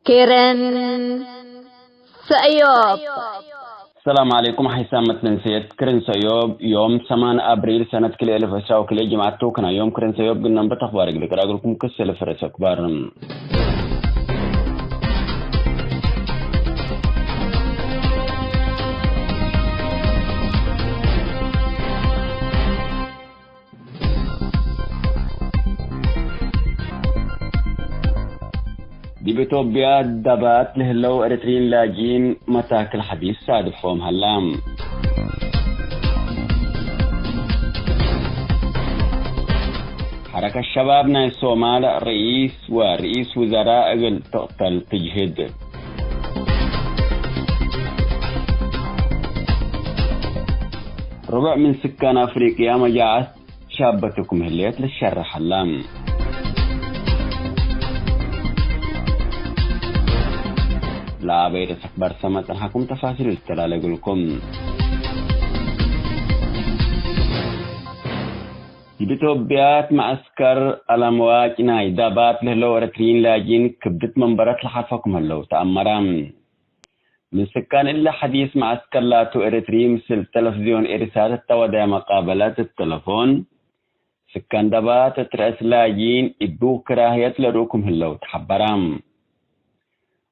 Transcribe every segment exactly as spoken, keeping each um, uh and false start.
ክርን ሰእዮብ። ሰላም ዐለይኩም። ሐይሳም መትንሴት ክርን ሰእዮብ ዮም ሰማን አብሪል ሰነት ክልኤ እልፍ ዕስራ ወክልኤ ጅምዐት ቱ። ክና ዮም ክርን ሰእዮብ ግናም በተክባር እግል ቅራግልኩም ክስ እልፍ ርእሰ አክባር። ዲብ ኢትዮጵያ ደባት ለህለው ኤረትርዪን ላጅኢን መታክል ሐዲስ ሳድፎም ሀላ። ሐረከት ሸባብ ናይ ሶማል ርኢስ ወርኢስ ውዘራእ እግል ትቅተል ትጅህድ። ርቡዕ ምን ስካን አፍሪቅያ መጃዓት ሻበትኩም ህሌት ልትሸረሕ ሀላ። ለአበይ ርእሰ አክባር ሰመ ጸንሐኩም ተፋሲሉ ልተላለ እግልኩም። ዲብ ኢትዮጵያ እት መዐስከር አለምዋጭ ናይ ደባት ለህለው ኤረትርዪን ላጅኢን ክብድት መንበረት ለሐልፈኩም ህለው ተአመረ። ምን ስካን እሊ ሐዲስ መዐስከር ላቱ ኤረትርዪ ምስል ተለፍዝዮን ኤሪሳት እተ ወደየ መቃበለት እት ተለፎን፣ ስካን ደባት እት ረአስ ላጅኢን እቡ ክራህየት ለርኡኩም ህለው ተሐበረ።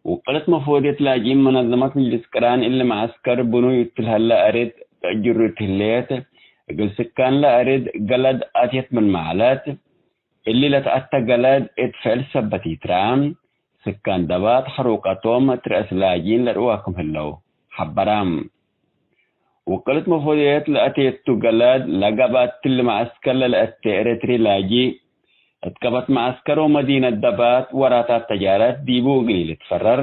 ውቅልት መፎድየት ላጅኢን መነዘመት ምጅልስ ቅራን እሊ መዐስከር ብኑይ እት ለሀለ አርድ ተእጅሩ እት ህሌት፣ እግል ስካን ለአርድ ገለድ አትየት ምን መዐለት፣ እሊ ለተአተ ገለድ እት ፍዕል ሰበት ኢትረአ፣ ስካን ደባት ሐሩቀቶም እት ረአስ ላጅኢን ለርኡዋ ክም ህለው ሐበረ። ውቅልት መፎድየት ለአቴቱ ገለድ ለገብአት እትሊ መዐስከር ለለአቴ ኤረትሪ ላጂ፣ እት ቀበት መዐስከር ወመዲነት ደባት ወራታት ተጃረት ዲቡ እግል ኢልትፈረር፣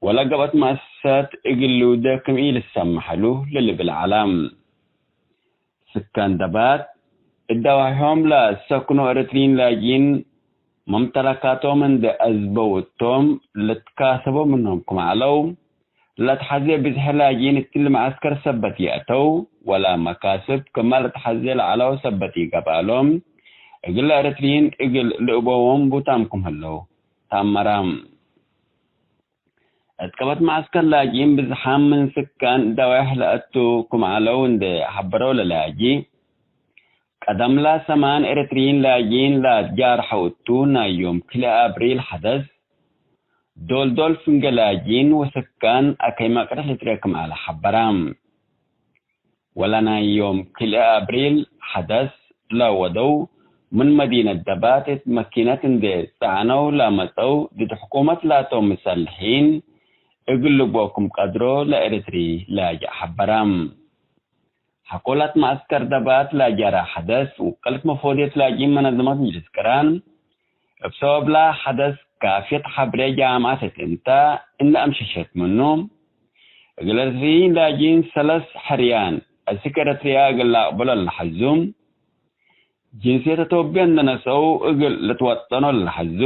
ወለገብአት መአሰሰት እግል ልውደ ክም ኢልሰመሐሉ ለልብል ዐለ። ስካን ደባት፣ እት ደዋሒሆም ለሰክኖ ኤረትርዪን ላጅኢን መምተለካቶም እንዴ አዝበው እቶም፣ ልትካሰቦ ምኖም ክም ዐለው፣ ለትሐዜ ብዝሐ ላጅኢን እትሊ መዐስከር ሰበት ይአተው፣ ወላ መካስብ ክመ ለትሐዜ ለዐለው ሰበት ኢገብአሎም፣ እግል ኤረትርዪን እግል ልእበዎም ቡታም ክም ህለው ተአመረ። እት ቀበት መዐስከር ላጅኢን ብዝሓም ምን ስካን ደዋይሕ ለአቱ ክም ዐለው እንዴ ሐበረው ለላጂ፣ ቀደምላ ሰማን ኤረትርዪን ላጅኢን ለአትጃርሐው እቱ ናይ ዮም ክልኤ አብሪል ሐደስ፣ ዶል-ዶል ፍንጌ ላጅኢን ወስካን አከይ መቅርሕ ልትርኤ ክም ዐለ ሐበረ። ወለናይ ዮም ክልኤ አብሪል ሐደስ ለወደው ምን መዲነት ደባት እት መኪነት እንዴ ጸዐነው ለመጸው ድድ ሕኩመት ላቶም ምሰልሒን እግል ልግበኦ ክም ቀድሮ ለኤረትሪ ላጅእ ሐበረ። ሐቆላት መዐስከር ደባት ለአጃራ ሐደስ ውቅልት መፎድየት ላጅኢን መነዘመት ምጅልስ ቅራን፣ እብ ሰበብላ ሐደስ ካፍየት ሐብሬ ጃምዐት እት እንተ እንዴ አምሸሸት ምኑ፣ እግል ኤረትርዪን ላጅኢን ሰለስ ሕርያን አስክ ኤረትርያ እግል ለአቅብሎ ለሐዙ፣ ጅንስየት አቶብየ እንዴ ነስአው እግል ልትወጠኖ ለሐዙ፣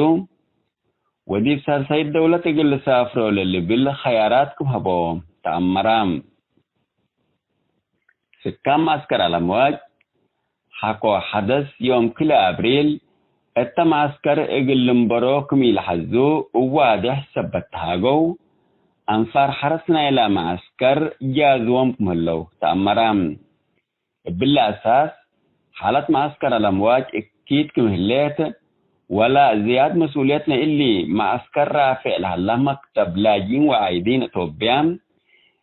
ወዲብ ሳልሳይት ደውለት እግል ልሳፍሮ ለልብል ኸያራት ክም ሀቦ ተአመረ። ስካን መዐስከር አለምዋጭ፣ ሐቆ ሐደስ ዮም ክልኤ አብሪል እተ መዐስከር እግል ልንበሮ ክም ኢለሐዙ እብ ዋዴሕ ሰበት ተሃገው፣ አንፋር ሐረስ ናይላ መዐስከር ጃዝዎም ክም ህለው ተአመረ። እብሊ አሳስ፣ ሓለት መዐስከር አለምዋጭ እኪት ክም ህሌት፣ ወለ ዝያድ መስኡልየት ናይ እሊ መዐስከር ራፌዕ ለሀላ መክተብ ላጅኢን ወዓይዲን አቶብያ፣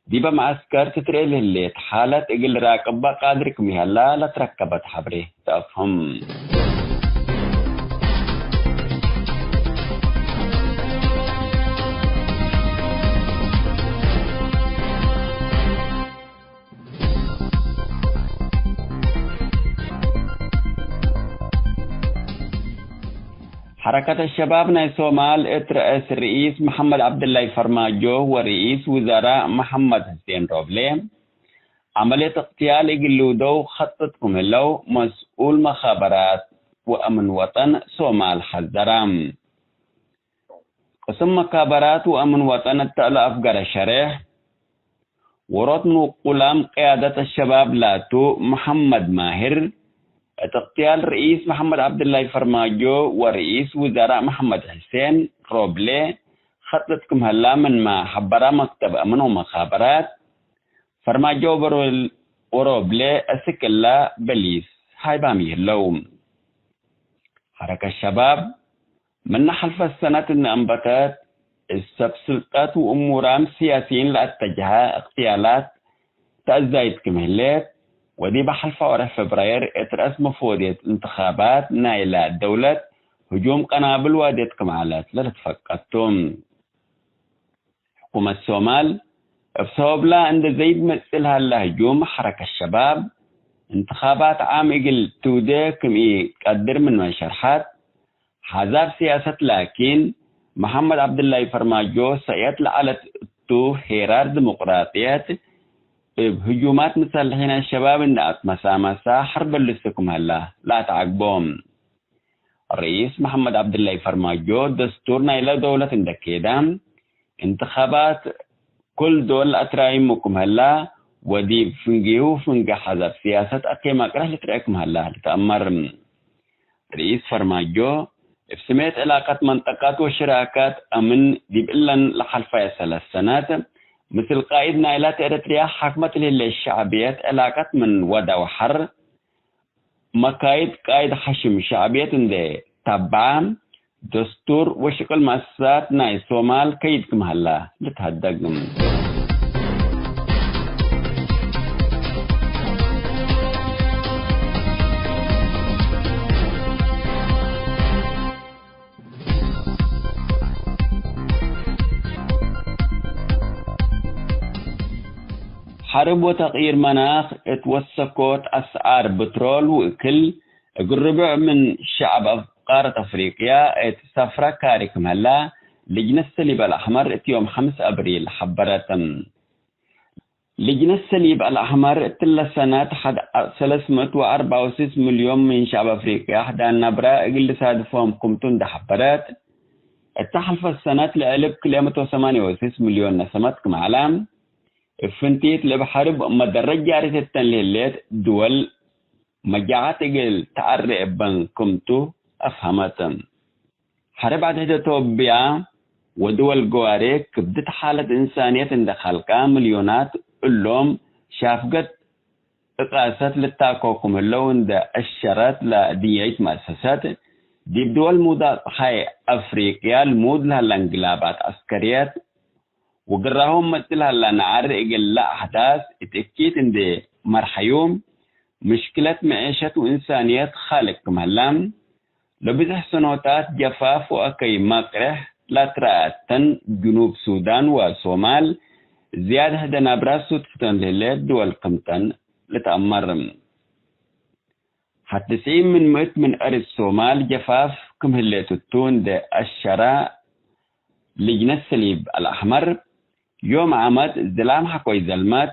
ዲበ መዐስከር ትትርኤ ለህሌት ሓለት እግል ልራቅበ ቃድር ክም ይሀላ ለትረከበት ሐብሬ ተአፍህም። ሐረከት አሸባብ ናይ ሶማል እት ረአስ ርኢስ መሐመድ ዐብደላይ ፈርማጆ ወርኢስ ውዘራእ መሐመድ ሕሴን ሮብሌ፣ ዐመልየት እቅትያል እግል ልውደው ከጥጥ ክም ህለው መስኡል መኻበራት ወአምን ወጠን ሶማል ሐዘረ። ቅስም መካበራት ወአምን ወጠን እተ ለአፍገረ ሸሬሕ፣ ዎሮት ምን ውቁላም ቅያደት አሸባብ ላቱ መሐመድ ማህር፣ እት እቅትያል ርኢስ መሐመድ ዐብደላይ ፈርማጆ ወርኢስ ውዘራእ መሐመድ ሕሴን ሮብሌ፣ ኸጥልት ክም ሀላ ምንመ ሐበራ መክተብ አምን ወመኻበራት፣ ፈርማጆ ወበሮል-፣ ወሮብሌ እስክ እላ በሊስ ሃይባም ይህለው። ሐረከት ሸባብ፣ ምነ ሐልፈት ሰነት እንዴ አንበተት፣ እብ ሰብ ስልጠት ወእሙራም ስያሲይን ለአተጅሀ እቅትያላት ተአዛይድ ክም ህሌት፣ ወዲበ ሐልፈ ወርሕ ፈብራይር እት ረአስ መፎድየት እንትኻባት ናይላ ደውለት ህጁም ቀናብል ዋድየት ክም ዐለት ለልትፈቀድ ቱ። ሕኩመት ሶማል፣ እብ ሰበብላ እንዴ ዘይድ መጽእ ለሀላ ህጁም ሐረከት ሸባብ፣ እንትኻባት ዓም እግል ትውዴ ክም ኢቀድር ምንመ ሸርሐት፣ ሓዛብ ስያሰት ላኪን፣ መሐመድ ዐብድላይ ፈርማጆ ሰእየት ለዐለት እቱ፣ ሄራር ዲሞቅራጥየት እብ ህጁማት መሰልሒን አሸባብ እንዴ አትመሳመሳ ሐርብ ልስኩም ሀላ ለአትዓግቦ። ርኢስ መሐመድ ዐብድላይ ፈርማጆ፣ ደስቱር ናይለ ደውለት እንዴ ኬዳ፣ እንትኻባት ኩል ዶል አትራይሙ ክም ሀላ፣ ወዲብ ፍንጌሁ ፍንጌ ሓዛብ ስያሰት አኬ መቅረሕ ልትረኤ ክም ሀላ ልትአመር። ርኢስ ፈርማጆ፣ እብ ስሜት ዕላቀት መንጠቃት ወሽራካት አምን ዲብ እለን ለሐልፈየ ሰለስ ሰነት፣ ምስል ቃኢድ ናይላት ኤረትርያ ሐክመት ለህሌት ሸዕብየት ዕላቀት ምን ወዳ ወሐር፣ መካይድ ቃይድ ሐሽም ሸዕብየት እንዴ ተብዐ፣ ደስቱር ወሽቅል መአሰሳት ናይ ሶማል ከይድ ክም ሀላ ልትሀደግ። ሐርብ ወተቅይር መናክ እት ወሰኮት አስዓር ብትሮል ወእክል፣ እግል ርቡዕ ምን ሸዐብ አፍ-፣ ቃረት አፍሪቅያ እት ሰፍረ ካሪ ክም ሀላ፣ ልጅነት ሰሊብ አልአሕመር እት ዮም ሐምስ አብሪል ሐበረት። ልጅነት ሰሊብ አልአሕመር እትለ ሰነት ሐድ ሰለስ ምእት ወአርበዕ ወስስ ሚልዮን ምን ሸዐብ አፍሪቅያ ሕዳን ነብረ እግል ልሳድፎም ክምቱ እንዴ ሐበረት፣ እተ ሐልፈት ሰነት ለእልብ ክልኤ ምእት ወሰማንየ ወስስ ሚልዮን ነሰመት ክም ዐለ፣ እብ ፍንቲት ለእብ ሐርብ መደረት ጃሪት እተን ለህሌት ድወል መጃዓት እግል ተዐሬ እበን ክምቱ አፍሀመት። ሐርብ ዐድ ሕድ ቶብያ ወድወል ገዋሬ ክብድት ሓለት እንሳንየት እንዴ ከልቃ፣ ሚልዮናት እሎም ሻፍገት እቃሰት ልታኮኩም ህለው እንዴ አሸረት ለአድንያይት መአሰሰት፣ ዲብ ድወል ሙዳቅ ጸሓይ አፍሪቅያ ልሙድ ለሀላ እንግላባት ዐስከርየት፣ ወግራሆም መጽእ ለሀላ ነዓር እግል ለአሕዳስ እት እኪት እንዴ መርሐዩ፣ ምሽክለት መዔሸት ወእንሳንየት ካልቅ ክም ሀላ፣ ለብዝሕ ሰኖታት ጀፋፍ ወአከይ መቅሬሕ ለትረአተን ጅኑብ ሱዳን ወሶማል፣ ዝያድ ሕደ ናብራት ሱትፍተን ለህሌት ድወል ክምተን ልትአመር። ሐድ ትስዒን ምን ምእት ምን አርድ ሶማል ጀፋፍ ክም ህሌት እቱ እንዴ አሸራ፣ ልጅነት ሰሊብ አልአሕመር፣ ዮም ዓመት ዝላም ሐቆይ ዘልመት፣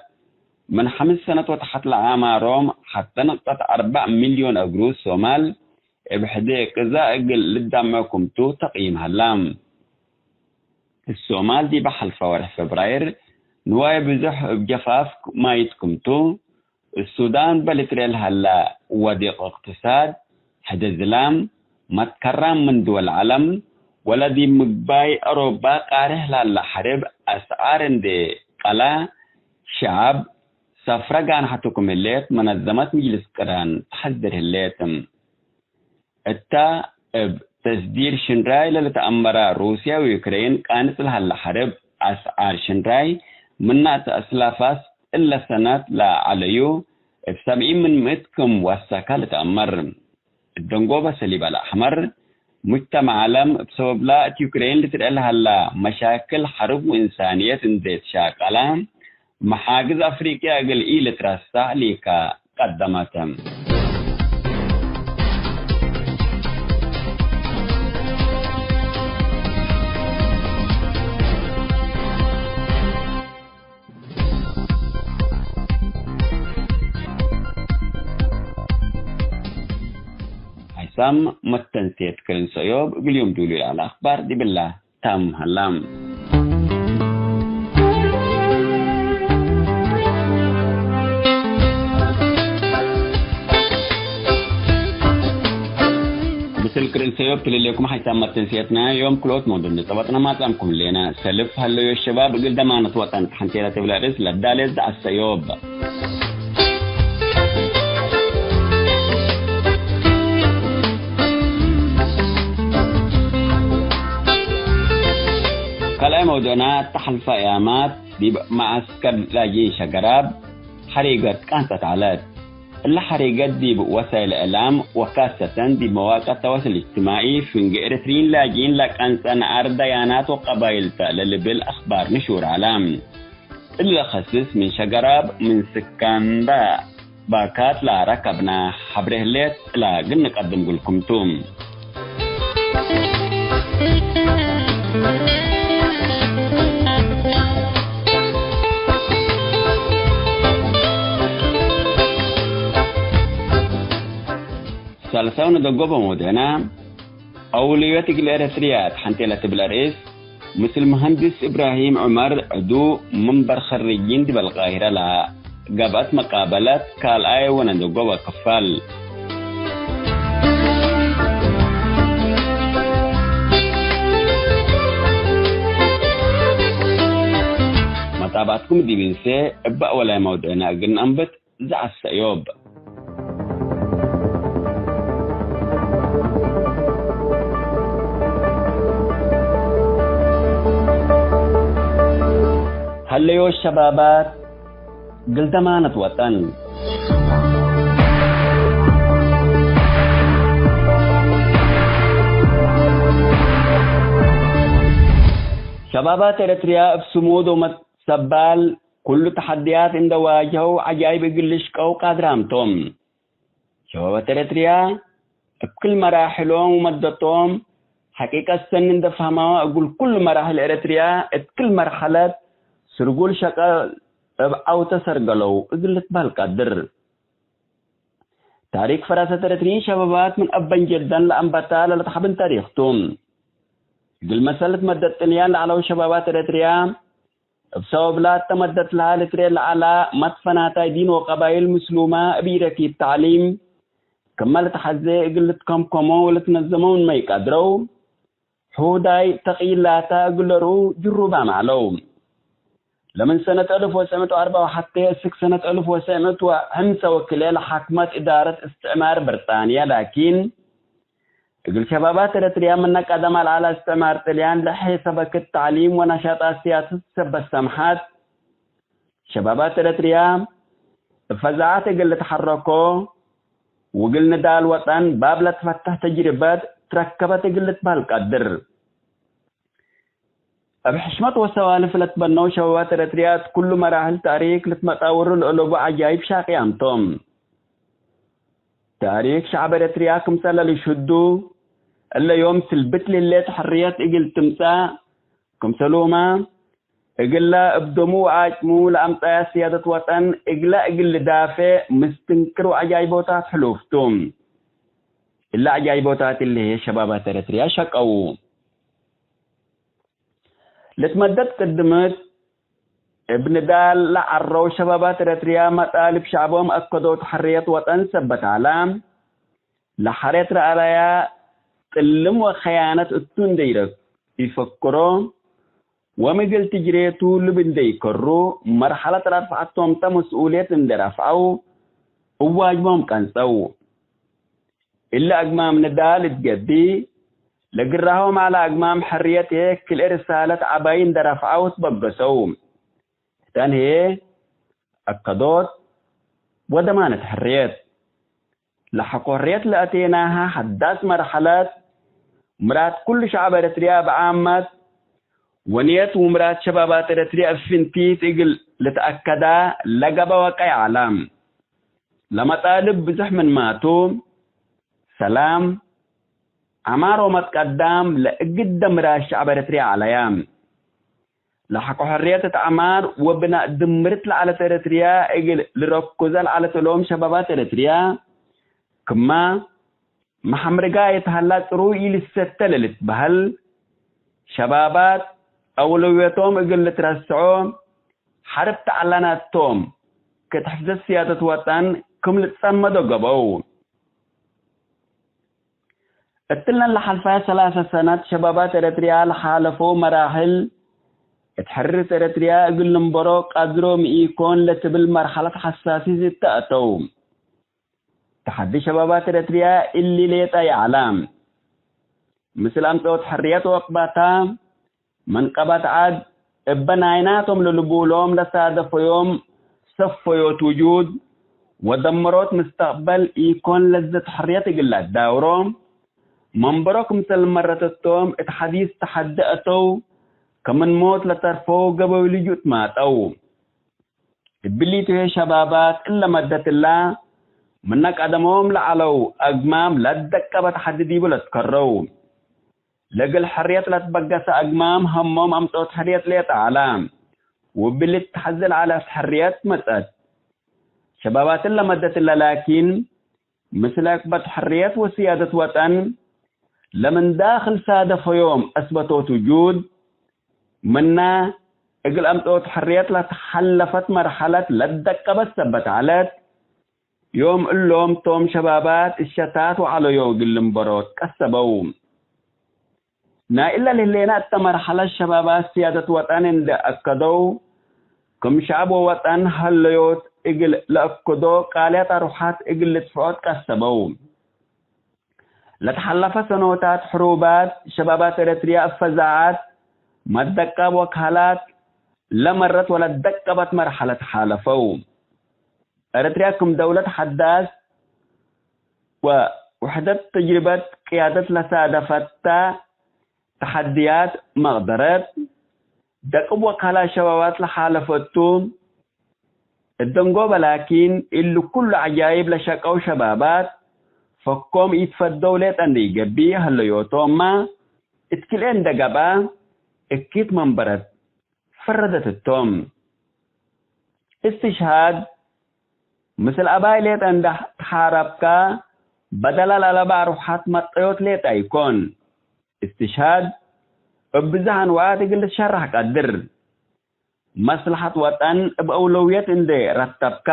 ምን ሐምስ ሰነት ወተሐት ለአማሮም ሐተ ንቅጠት አርበዕ ሚልዮን አግሩዝ ሶማል፣ እብ ሕዴ ቅዛ እግል ልዳመ ክምቱ ተቅይም ሀላ። እት ሶማል ዲበ ሐልፈ ወርሕ ፈብራይር፣ ንዋይ ብዙሕ እብ ጀፋፍ ማይት ክምቱ፣ እት ሱዳን በልትሬ ለሀላ ወዲቅ እቅትሳድ፣ ሕደ ዝላም፣ መትከራም ምን ድወል ዐለም፣ ወለ ዲብ ምግባይ አሮባ ቃሬሕ ለሀላ ሐርብ አስዓር እንዴ ቀላ፣ ሸዐብ ሰፍረ ጋንሐቱ ክም ህሌት መነዘመት ምጅልስ ቅራን ተሐዝር ህሌት። እታ እብ ተስዲር ሽንራይ ለልትአመራ ሩስያ ወዩክሬን ቃንጽ ለሀለ ሐርብ አስዓር ሽንራይ ምናተ አስላፋስ እለ ሰነት ለዐለዩ እብ ሰብዒ ምን ምእት ክም ወሰከ ልትአመር። እደንጎበ ሰሊብ አልአሕመር፣ ሙጅተመዕ ዐለም እብ ሰበብላ እት ዩክሬን ልትርኤ ለሀላ መሻክል ሐርብ ወእንሳንየት እንዴ ትሻቀላ፣ መሓግዝ አፍሪቅያ እግል ኢልትረሳዕ ሊካ ቀደመት። ሀይሳም መተንሴት ክርን ሰእዮብ እግል ዮም ዱሉይ ለዐለ አክባር ዲብላ። ታም ሀላም። ምስል ክርን ሰዮብ ክልሌኩም ሐይሳም መተንስየትና ዮም ክልኦት መውዱዕ ንጸበጥና ማጻምኩም ሌና። ሰልፍ ሀለዮ ሸባብ እግል ደማነት ወጠን ተሐንቴ ለትብል ርእስ ለዳሌት ዘዐሰዮብ። ካልኣይ መውዱዕና፣ ተሐልፈ አያማት ዲብ መዐስከር ላጅኢን ሸገራብ ሐሪገት ቃንጸት ዐለት። እለ ሐሪገት ዲብ ወሳይል እዕላም ወካሰተን ዲብ መዋቅዕ ተዋስል እጅትማዒ፣ ፍንጌ ኤረትርዪን ላጅኢን ለቀንጸ ነኣር ደያናት ወቀባይል ተ ለልብል አኽባር ንሹር ዐለ። እሊ ለከስስ ምን ሸገራብ ምን ስካን ባ-፣ ባካት ለረከብነ ሐብሬ ህሌት እለ እግል ንቀድም እግልኩም ቱ። ሳልሳይ ወነደንጎበ መውዱዕነ፣ አውልዮት እግል ኤረትርያ ተሐንቴ ለትብል ርእስ፣ ምስል መሀንድስ እብራሂም ዑመር፣ ዕዱ መንበር ኸሪጂን ዲብ አልቃሂረ ለገብአት መቃበለት ካልኣይ ወነደንጎበ ክፋል። መታብዐትኩም ዲብ እንሴ፣ እበ አወላይ መውዱዕነ እግል ነአንብት። ዘዐሰ ዮብ። ሀለዮ ሸባባት እግል ደማነት ወጠን። ሸባባት ኤረትርያ እብ ስሙድ ወመትሰባል ኩሉ ተሐድያት እንደ ዋጅሀው ዐጃይብ እግል ልሽቀው ቃድራም ቶም። ሸባባት ኤረትርያ እብ ክል መራሕሎም ወመደቶም ሐቂቀት ሰኒ እንደ ፈህመወ እግል ኩሉ መራሕል ኤረትርያ እት ክል መርሐለት ስርጉል ሸቀል እብ ዐውተ ሰርገለው እግል ልትበህል ቀድር። ታሪክ ፈራሰት ኤረትርዪን ሸባባት ምን አበን ጀደን ለአንበታ ለልትሐብን ታሪክ ቱ። እግል መሰል እት መደት ጥልያን ለዐለው ሸባባት ኤረትርያ እብ ሰበብ ላተ መደት ለሀ ልትርኤ ለዐላ መትፈናታይ ዲን ወቀባይል ምስሉመ እብ ኢረኪብ ተዕሊም ክመ ልትሐዜ እግል ልትከምከሞ ወልትነዘሞ ምንመ ኢቀድረው፣ ሑዳይ ተቅይላተ እግል ለርኡ ጅሩባም ዐለው። ለምን ሰነት አልፍ ወሰዕ ምእት ወአርበዕ ወሐቴ እስክ ሰነት አልፍ ወሰዕ ምእት ወሐምሰ ወክልኤ ለሐክመት እዳረት እስትዕማር ብርጣንየ ላኪን፣ እግል ሸባባት ኤረትርያ ምነ ቀደም አልዐለ እስትዕማር ጥልያን ለሐሰበ ክት ተዕሊም ወነሻጣት ሲያሰት ሰበት ሰምሐት፣ ሸባባት ኤረትርያ እብ ፈዛዐት እግል ልትሐረኮ ወእግል ንዳል ወጠን ባብ ለትፈተሕ ተጅርበት ትረከበት እግል ልትበህል ቀድር። እብ ሕሽመት ወሰዋልፍ ለትበነው ሸባባት ኤረትርያ እት ኩሉ መራሕል ታሪክ ልትመጣወሩ ለአለቡ ዐጃይብ ሻቅያም ቶም። ታሪክ ሸዐብ ኤረትርያ ክምሰለ ልሽዱ፣ እለ ዮም ስልብት ለህሌት ሕርየት እግል ትምጸእ፣ ክምሰሉመ እግለ እብ ደሙ ወአጭሙ ለአምጸያ ስያደት ወጠን እግለ እግል ልዳፌዕ ምስትንክር ወዐጃይቦታት ሕሉፍ ቱ። እለ ዐጃይቦታት እሊ ህዬ ሸባባት ኤረትርያ ሸቀዉ። ልትመደት ቅድምት፣ እብ ንዳል ለዐረው ሸባባት ኤረትርያ መጣልብ ሸዕቦም አከዶት ሐርየት ወጠን ሰበት ዐለ። ለሐርየት ረአለያ ጥልም ወኸያነት እቱ እንዴ ኢፈክሮ፣ ወምግል ትጅሬቱ ልብ እንዴ ኢከሩ፣ መርሐለት ረፍዐት ቶምተ መስኡልየት እንዴ ረፍዐው፣ እብ ዋጅቦም ቀንጸው። እሊ አግማም ንዳል እት ገብእ፣ ለግራሆም ዐለ አግማም ሕርየት ህዬ ክልኤ ርሳለት ዐባይ እንዴ ረፍዐው ትበገሰው። ተን ህዬ አከዶት ወደማነት ሕርየት። ለሐቆ ሕርየት ለአቴናሀ ሐዳስ መርሐለት፣ ምራድ ኩሉ ሸዐብ ኤረትርያ ብዓመት፣ ወንየት ወምራድ ሸባባት ኤረትርያ እብ ፍንቲት እግል ልትአከዳ ለገብአ ወቀይ ዐለ። ለመጣልብ ብዙሕ ምንማቱ፣ ሰላም፣ ዐማር ወመትቀዳም ለእግደ ምራድ ሸዐብ ኤረትርያ ዐለያ። ለሐቆ ሕርየት እት ዐማር ወብናእ ድምርት ለዐለት ኤረትርያ እግል ልረኩዘ ለዐለት እሎም ሸባባት ኤረትርያ፣ ክመ መሐምርጋ የተሀላ ጽሩይ ኢልሰተ ለልትበህል፣ ሸባባት አውለውየቶም እግል ልትረስዖ፣ ሐርብ ተዐለናት ቶም፣ ከትሕፍዘት ስያደት ወጠን ክም ልትጸመዶ ገብአው። እትለን ለሐልፈ ሰላሰ ሰነት ሸባባት ኤረትርያ ለሓለፈው መራሕል እት ሕርየት ኤረትርያ እግል ልንበሮ ቀድሮም ኢኮን ለትብል መርሐለት ሐሳሲት እተ አተው። ተሐዲ ሸባባት ኤረትርያ እሊ ሌጠ ይዐለ። ምስል አምጸኦት ሕርየት ወቅባታ፣ ምን ቀበት ዐድ እበ ናይናቶም ለልቡሎም ለሳደፈዮም ሰፈዮት ውጁድ ወደመሮት ምስተቅበል ኢኮን ለዘት ሕርየት እግል ለአዳውሮ፣ መንበሮ ክምሰል መረተቶም እት ሐዲስ ተሐዲ አተው፣ ከምን ሞት ለተርፈው ገበዊ ልጁእ ትማጠው። እብሊቱ ህዬ ሸባባት እለ መደት እላ፣ ምነ ቀደሞም ለዐለው አግማም ለደቀበት ሐዲ ዲቡ ለትከረው። ለእግል ሕርየት ለትበገሰ አግማም ሀሞም አምጾት ሕርየት ሌጠ ዐለ፣ ወእብሊ ተሐዜ ለዐለት ሕርየት መጽአት። ሸባባት እለ መደት እለ ላኪን፣ ምስል ዕቅበት ሕርየት ወስያደት ወጠን፣ ለምን ዳክል ሳደፈዮም አስበቶት ውጁድ፣ ምነ እግል አምጽኦት ሕርየት ለተሐለፈት መርሐለት ለትደቀበት ሰበት ዐለት። ዮም እሎም ቶም ሸባባት እሸታት ወዐለዮ እግል ልንበሮ ትቀሰበው። ናይ እለ ለህሌነ እተ መርሐለት ሸባባት ስያደት ወጠን እንዴ አከደው፣ ክም ሸዐብ ወወጠን ሀለዮት እግል ለአክዶ ቃልያት አርወሐት እግል ልድፍዖ ትቀሰበው። ለተሐለፈ ሰኖታት ሕሩባት ሸባባት ኤረትርያ እብ ፈዛዐት መደቀብ ወካላት ለመረት ወለደቀበት መርሐለት ሓለፈው። ኤረትርያ ክም ደውለት ሐዳስ ወውሕደት ተጅርበት ቅያደት ለሳደፈታ ተሐድያት መቅደረት፣ ደቅብ ወካላት ሸባባት ለሓለፈቱ፣ እት ደንጎበ ላኪን፣ እሊ ኩሉ ዐጃይብ ለሸቀው ሸባባት፣ ፈኮም ኢትፈደው ሌጠ እንዴ ኢገብእ ሀለዮቶምመ፣ እት ክልኤ እንዴ ገብአ፣ እኪት መንበረት ፈረደት እቶም። እስትሽሃድ፣ ምስል አባይ ሌጠ እንዴ ተሓረብከ፣ በደለ ለአለበ አርወሐት መጠዮት ሌጠ ኢኮን። እስትሽሃድ፣ እብ ብዝሕ አንዋዓት እግል ልትሸረሕ ቀድር። መስለሐት ወጠን እብ አውለውየት እንዴ ረተብከ፣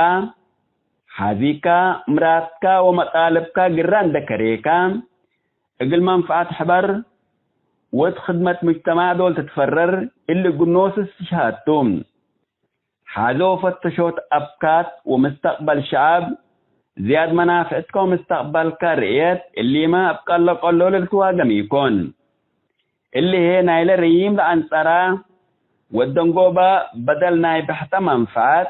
ሐዚከ፣ ምራትከ ወመጣልብከ ግረ እንዴ ከሬከ፣ እግል መንፈዐት ሕበር ወእት ክድመት ሙጅተማዕ ዶል ትትፈረር፣ እሊ እግል ኖስ እስትሽሃድ ቱ። ሐዘ ወፈተሾት አፍካት ወምስተቅበል ሸዐብ፣ ዝያድ መናፍዕትከ ወምስተቅበልከ ርእየት፣ እሊመ እብ ቀሎ-ቀሎ ለልትዋገም ኢኮን። እሊ ህዬ ናይለ ረዪም ለአንጸራ፣ ወደንጎበ በደል ናይ ብሕተ መንፈዐት፣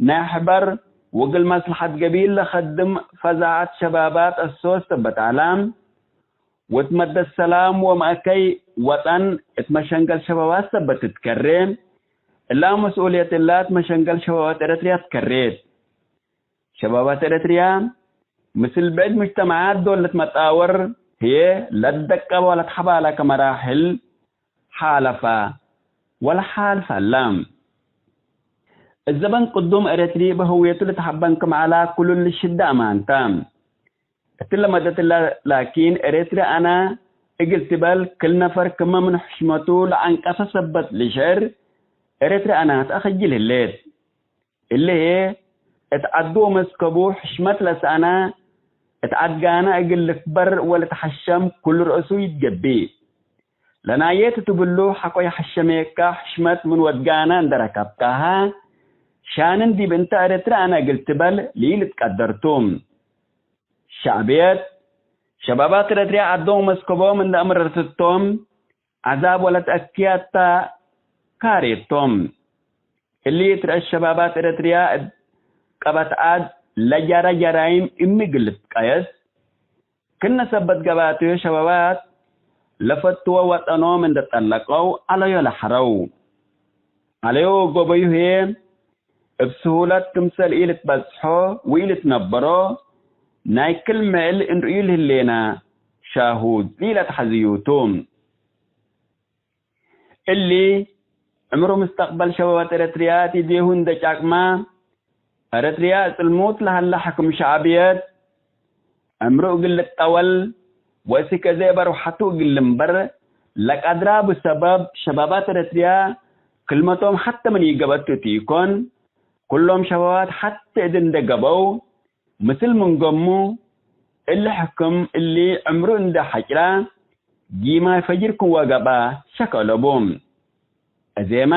ናይ ሕበር ወእግል መስለሐት ገቢል ለከድም ፈዛዐት ሸባባት አሶስ ሰበት ዐለ። ወእት መደት ሰላም ወመአከይ ወጠን እት መሸንገል ሸባባት ሰበት ትትከሬ። እላ መስኡልየት እላ እት መሸንገል ሸባባት ኤረትርያ ትከሬት። ሸባባት ኤረትርያ ምስል ብዕድ ሙጅተማዓት ዶል ልትመጣወር ህዬ ለትደቀበ ወለትሐባለከ መራሕል ሓለፈ ወለሓልፍ ሀለ። እት ዘበን ቅዱም ኤረትሪ እብ ህውየቱ ልትሐበን ክም ዐላ ክሉ ልሽደ አማን ተ። እትለ መደት እለ ላኪን፣ ኤረትርያ አነ እግል ትበል ክል ነፈር ክመ ምን ሕሽመቱ ለአንቀሰ ሰበት ልሽዕር፣ ኤረትርያ አነ ተአከጅል ህሌት። እሊ ህዬ፣ እት ዐዱ ወመስከቡ ሕሽመት ለሰአነ፣ እት ዐድ ጋነ እግል ልክበር ወልትሐሸም ክሉ ረእሱ ይትገቢእ። ለናዬ ትትብሉ ሐቆ ይሐሸሜከ ሕሽመት ምን ወድጋነ እንዴ ረከብካሀ፣ ሻንን ዲብ እንተ ኤረትርያ አነ እግል ትበል ለኢልትቀደር ቱ። ሸዕብየት፣ ሸባባት ኤረትርያ ዐዶም ወመስከቦም እንዴ አምረርት ቶም፣ ዐዛብ ወለትአክያታ ካሬት ቶም። እሊ ትረአ ሸባባት ኤረትርያ እት ቀበት ዐድ ለጃረ ጀራይም እሚ እግል ልትቀየስ፣ ክነ ሰበት ገባትዮ ሸባባት ለፈትወ ወጠኖም እንዴ ጠለቀው ዐለዮ ለሐረው። ዐለዮ ወገበዩ ህዬ እብ ስሁለት ክምሰል ኢልትበጽሖ ወኢልትነበሮ ናይ ክል ምዕል እንርእዩ ለህሌና ሻሁድ ለኢለትሐዝዩ ቱ። እሊ፣ ዕምሩ ምስተቅበል ሸባባት ኤረትርያ እት እዴሁ እንዴ ጫቅመ፣ ኤረትርያ እጽልሙት ለሀለ ሕክም ሸዕብየት፣ ዕምሩ እግል ልጠወል ወእስክ አዜ እብ አርወሐቱ እግል ልንበር ለቀድራ እቡ ሰበብ፣ ሸባባት ኤረትርያ ክልመቶም ሐተ ምን ኢገበቱ እት ኢኮን፣ ኩሎም ሸባባት ሐቴ እት እንዴ ገበው፣ ምስል ምን ገሙ፣ እሊ ሕክም እሊ ዕምሩ እንዴ ሐጭላ፣ ጊማይ ፈጅር ክወ ገብአ ሸክ አለቡ። አዜመ፣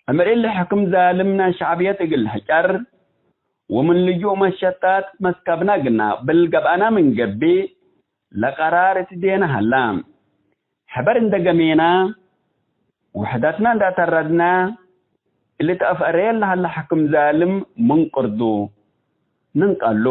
ዕምር እሊ ሕክም ዛልም ናይ ሸዕብየት እግል ልሕጨር፣ ወምን ልጁእ መሸታት መስከብና ግና እብል ገብአና ምን ገብእ፣ ለቀራር እት ዴነ ሀላ። ሕበር እንዴ ገሜና፣ ውሕደትና እንዴ አተረድና፣ እሊ ተአፍአረየ ለሀለ ሕክም ዛልም ምን ቅርዱ ንንቀሉ።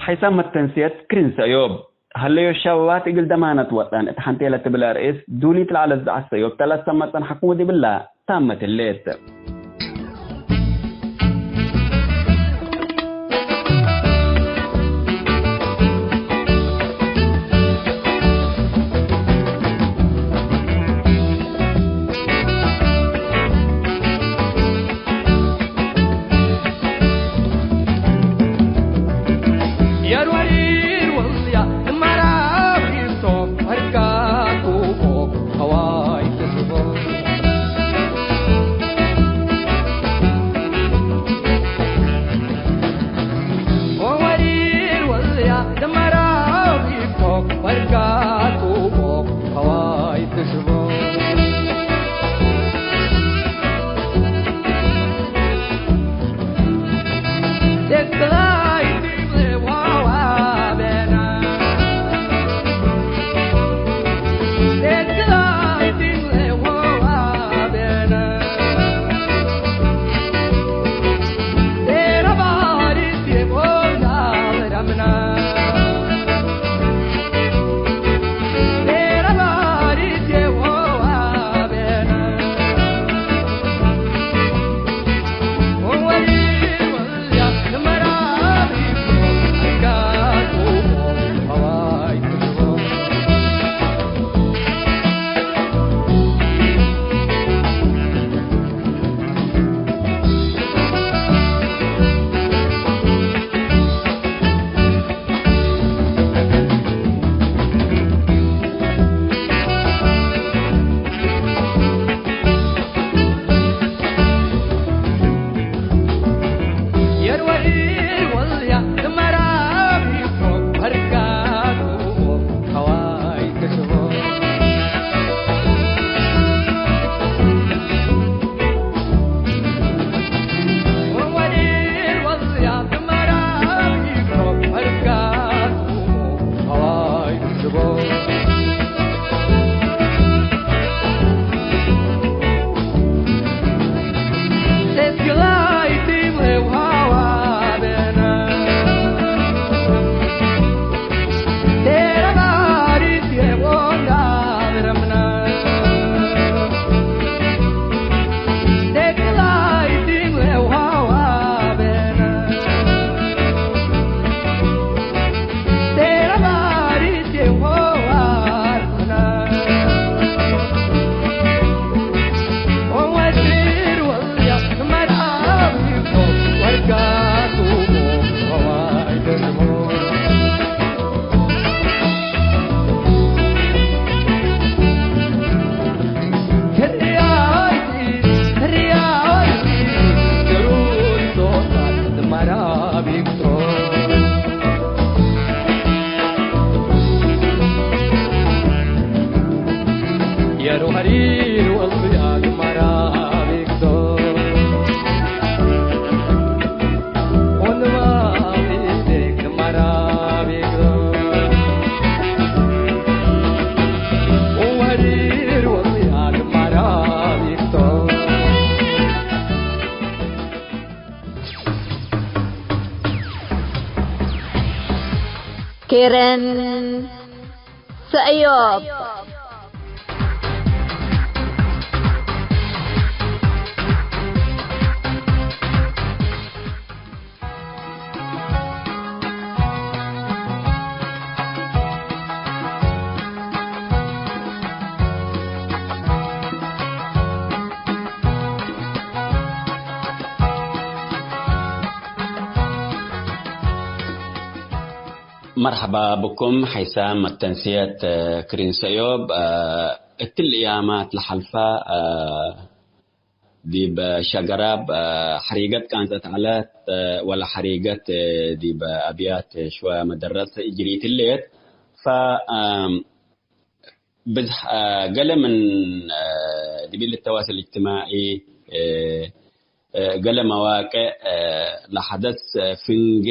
ሐይሳም መተንስየት ክርን ሰእዮብ። ሀለዮ ሸባባት እግል ደማነት ወጠን እት ሐንቴ ለትብል አርእስ ዱሊት ለዐለት ዘዐት ሰእዮብ ተለሰመ ጸንሐኩም ወዲብላ ታመት ህሌት። ኬረን ሰእዮብ። መርሐባ ብኩም ሐይሳም መተንስየት ክሪን ሰእዮብ። እትሊ እያማት ለሐልፋ ዲብ ሸገራብ ሐሪገት ቃንጸት ዐለት ወለ ሐሪገት ዲብ አብያት ሽወ መደረሰ እጅሪት ህሌት። ፈ ብዝሕ ገሌ ምን ዲብ እሊ ተዋሰል እጅትማዒ ገሌ መዋቅዕ ለሐደስ ፍንጌ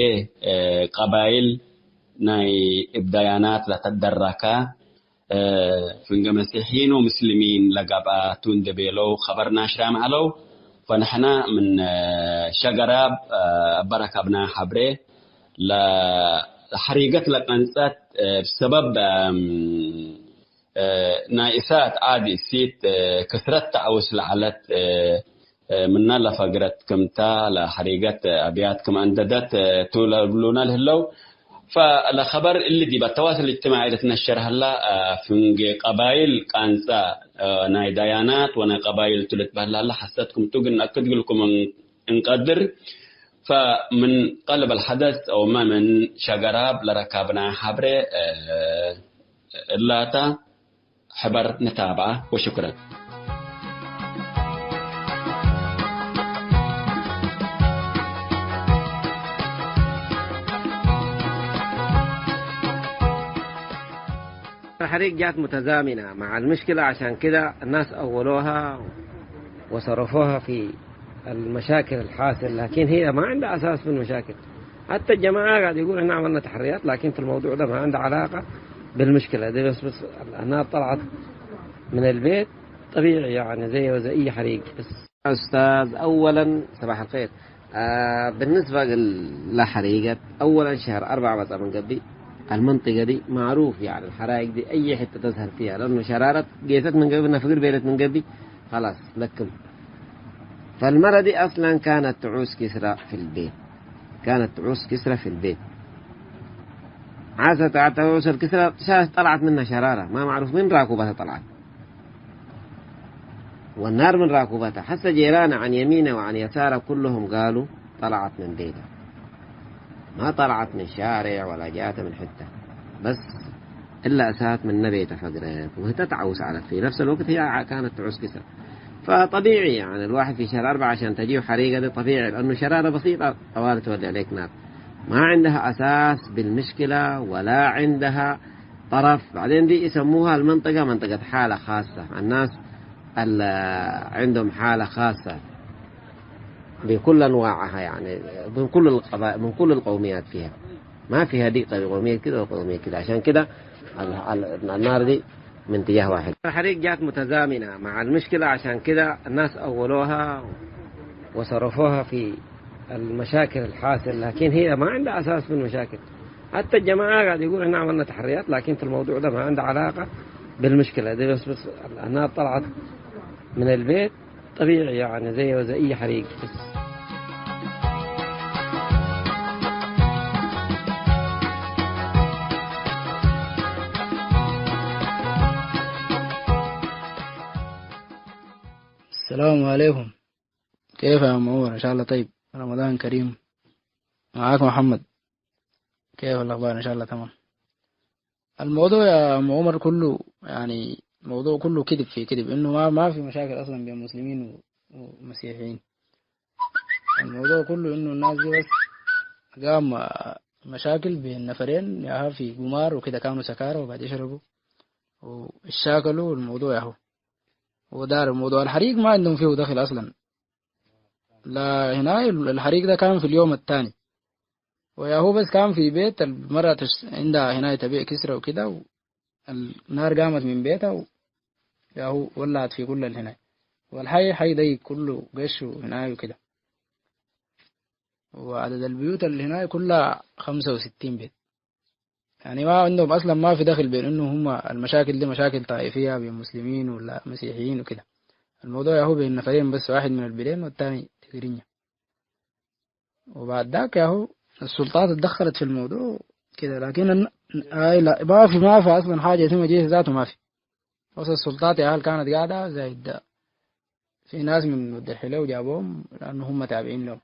ቀባይል ናይ እብ ዳያናት ለተደረከ ፍንጌ መሲሕይን ወምስልሚን ለገብአ ቱ እንዴ ቤለው ኸበር ናሽራም ዐለው። ፈንሕና ምን ሸገራብ እበ ረከብና ሐብሬ ለሐሪገት ለቀንጸት እብ ሰበብ ናይ እሳት ዓድ እሲት ክስረት ተዐውስ ለዐለት ምና ለፈግረት ክምታ ለሐሪገት አብያት ክም አንደደት ቱ ለእብሉነ ለህለው። ፈለኸበር እሊ ዲብ አተዋሰል እጅትማዒ ልትነሸር ሀላ ፍንጌ ቀባይል ቃንጻ ናይ ዳያናት ወናይ ቀባይል ቱ ልትበህል ሀላ ሐሰት ክምቱ ግን አክድ ግልኩም እንቀድር። ፈምን ቀልብ አልሐደስ አውመ ምን ሸገራብ ለረካብናይ ሐብሬ እላተ ሕበር ንታብዐ ወሽክረን። الحريق جات متزامنة مع المشكلة، عشان كده الناس أولوها وصرفوها في المشاكل الحاصل، لكن هي ما عندها أساس في المشاكل. حتى الجماعة قاعد يقول: "إحنا عملنا تحريات"، لكن في الموضوع ده ما عنده علاقة بالمشكلة دي. بس، بس النار طلعت من البيت طبيعي، يعني، زي، زي أي حريق. بس أستاذ، أولًا صباح الخير. آه، بالنسبة لحريقة، أولًا شهر أربعة بس من قبل المنطقة دي معروف، يعني، الحرائق دي أي حتة تظهر فيها، لأنه شرارة جيتت من قبل، نفقر بيلت من قبل، خلاص، لكم. فالمرة دي أصلًا كانت تعوز كسرة في البيت، كانت تعوز كسرة في البيت. عايزة تعوز الكسرة، شا-، طلعت منها شرارة، ما معروف من راكوبتها طلعت. والنار من راكوبتها. حتى جيرانها عن يمينه وعن يساره كلهم قالوا طلعت من بيته. ما طلعت من شارع ولا جات من حتة. بس إلا أسات من نبي تفقرت وهي تتعوس على، في نفس الوقت هي ع-، كانت تعوس كسر. فطبيعي يعني الواحد في شهر أربعة عشان تجيه حريقة، ده طبيعي، لأنه شرارة بسيطة طوال تولي عليك نار. ما عندها أساس بالمشكلة ولا عندها طرف. بعدين دي يسموها المنطقة منطقة حالة خاصة. الناس ال-، عندهم حالة خاصة بكل أنواعها، يعني، من كل القبائل، من كل القوميات فيها. ما فيها دي قومية كده وقومية كده. عشان كده ال-، ال-، النار دي من اتجاه واحد. الحريق جات متزامنة مع المشكلة، عشان كده الناس أولوها وصرفوها في المشاكل الحاصل، لكن هي ما عندها أساس في المشاكل. حتى الجماعة قاعد يقول: "إحنا عملنا تحريات"، لكن في الموضوع ده ما عنده علاقة بالمشكلة دي. بس، بس النار طلعت من البيت طبيعي، يعني، زي، زي أي حريق. بس. السلام عليكم. كيف يا عم عمر؟ إن شاء الله طيب، رمضان كريم. معاك محمد. كيف الأخبار؟ إن شاء الله تمام. الموضوع يا عم عمر كله، يعني، الموضوع كله كذب في كذب، إنه ما، ما في مشاكل أصلًا بين مسلمين و-، ومسيحيين. الموضوع كله إنه الناس دي بس قام مشاكل بين نفرين، ياها في قمار وكده، كانوا سكارى وقاعد يشربوا واشاكلوا الموضوع ياهو. ودار الموضوع الحريق ما عندهم فيه دخل أصلًا. لا، هنا الحريق ده كان في اليوم الثاني. وياهو بس كان في بيت المرأة تش-، عندها هنا تبيع كسرة وكده، و-، النار قامت من بيتها، و-، ياهو ولعت في كل الهنا. والحي، حي ضيق كله قش وهنا وكده. وعدد البيوت اللي هنا كلها خمسة وستين بيت. يعني ما عندهم أصلًا، ما في دخل بين إنه هم المشاكل دي مشاكل طائفية بين مسلمين ولا مسيحيين وكده. الموضوع ياهو بين نفرين بس، واحد من البلين والتاني تقرينيا. وبعد ذاك ياهو السلطات اتدخلت في الموضوع كده، لكن الن-، هاي لا، ما في، ما في أصلًا حاجة اسمها جيش ذاته، ما في. بس السلطات ياهو كانت قاعدة زي ده. في ناس من مدحلة وجابوهم لأنه هم تابعين لهم.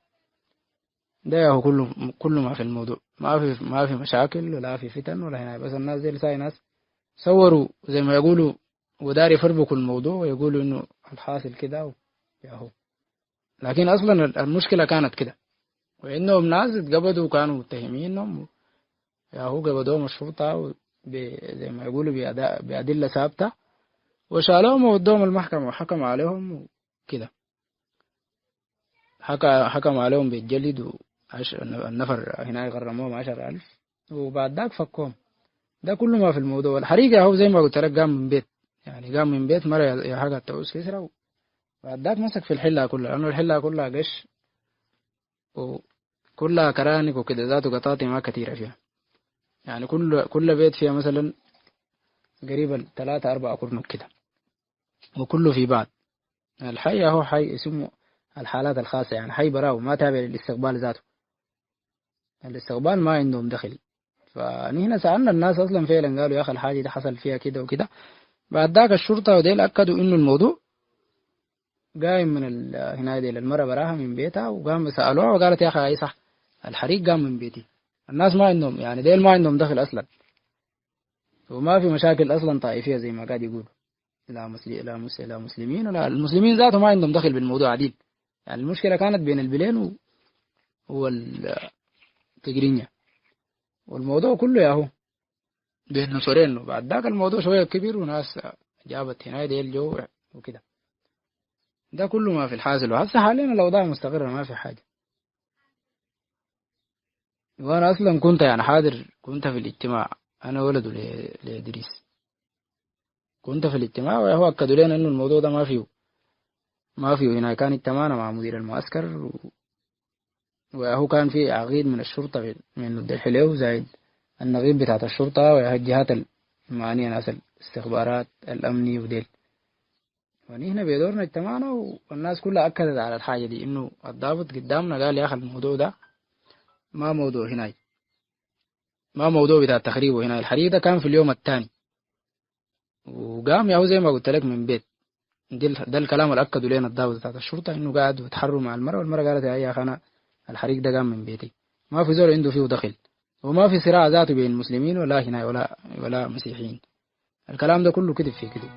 ده يا هو كله، كله ما في الموضوع. ما في، ما في مشاكل ولا في فتن ولا هنا. بس الناس ديل ساي ناس صوروا زي ما يقولوا ودار يفربكوا الموضوع ويقولوا إنه الحاصل كده و-، يا هو. لكن أصلًا ال-، المشكلة كانت كده. وإنهم ناس اتقبضوا كانوا متهمين إنهم يا هو قبضوهم الشرطة و-، ب-، زي ما يقولوا بأدا-، بأدلة ثابتة، وشالوهم وودوهم المحكمة وحكم عليهم وكده. حكى، حكم عليهم بالجلد وعش-، النفر هنا غرموهم عشر ألف، وبعد ذاك فكوهم. ده كله ما في الموضوع. والحريقة هو زي ما قلت لك قام من بيت، يعني قام من بيت مرة يا، يا حاجة تؤس كسرة، وبعد ذاك مسك في الحلة كلها، لأنه الحلة كلها قش وكلها كرانك وكده، ذاته قطاطي ما كتيرة فيها. يعني كل، كل بيت فيها مثلًا قريبًا ثلاثة أربعة كرنك كده، وكله في بعض. الحي هو حي اسمه الحالات الخاصة، يعني حي براو ما تابع للاستقبال ذاته. الاستقبال ما عندهم دخل. فنحن سألنا الناس أصلًا فعلًا، قالوا: "يا أخي، الحاجة دي حصل فيها كده وكده". بعد ذاك الشرطة وديل أكدوا إنه الموضوع قايم من ال-، هنا ديل المرة براها من بيتها، وقام سألوها وقالت: "يا أخي، هاي صح، الحريق قام من بيتي". الناس ما عندهم، يعني ديل ما عندهم دخل أصلًا، وما في مشاكل أصلًا طائفية زي ما قاعد يقول. لا مسلي-، لا مس-، لا مسلمين ولا المسلمين ذاته ما عندهم دخل بالموضوع عديل. يعني المشكلة كانت بين البلين و-، والتجرينيا. والموضوع كله يا هو بين نصرين، وبعد ذاك الموضوع شوية كبير وناس جابت هنا ديل جو وكده. ده كله ما في الحاصل، وهسه حاليًا الأوضاع مستقرة، ما في حاجة. وأنا أصلًا كنت يعني حاضر، كنت في الاجتماع، أنا ولد ل-، لإدريس. كنت في الاجتماع، وهو أكدوا لنا إنه الموضوع ده ما فيه، ما فيه هنا. كان اجتمعنا مع مدير المعسكر و-، وهو كان في عقيد من الشرطة في، من الدحليو زايد النقيب بتاعت الشرطة والجهات المعنية، ناس الاستخبارات الأمني وديل. ونحن بدورنا اجتمعنا، والناس كلها أكدت على الحاجة دي، إنه الضابط قدامنا قال: "يا أخي، الموضوع ده ما موضوع هناي، ما موضوع بتاع تخريب هناي، الحريق ده كان في اليوم الثاني". وقام ياهو زي ما قلت لك من بيت. دي ال-، ده الكلام اللي أكدوا لنا الضابط بتاعت الشرطة، إنه قاعد بيتحروا مع المرة، والمرة قالت: "يا، يا أخي، أنا الحريق ده قام من بيتي". ما في زول عنده فيه دخل، وما في صراع ذاته بين مسلمين ولا هنا ولا، ولا مسيحيين. الكلام ده كله كذب في كذب.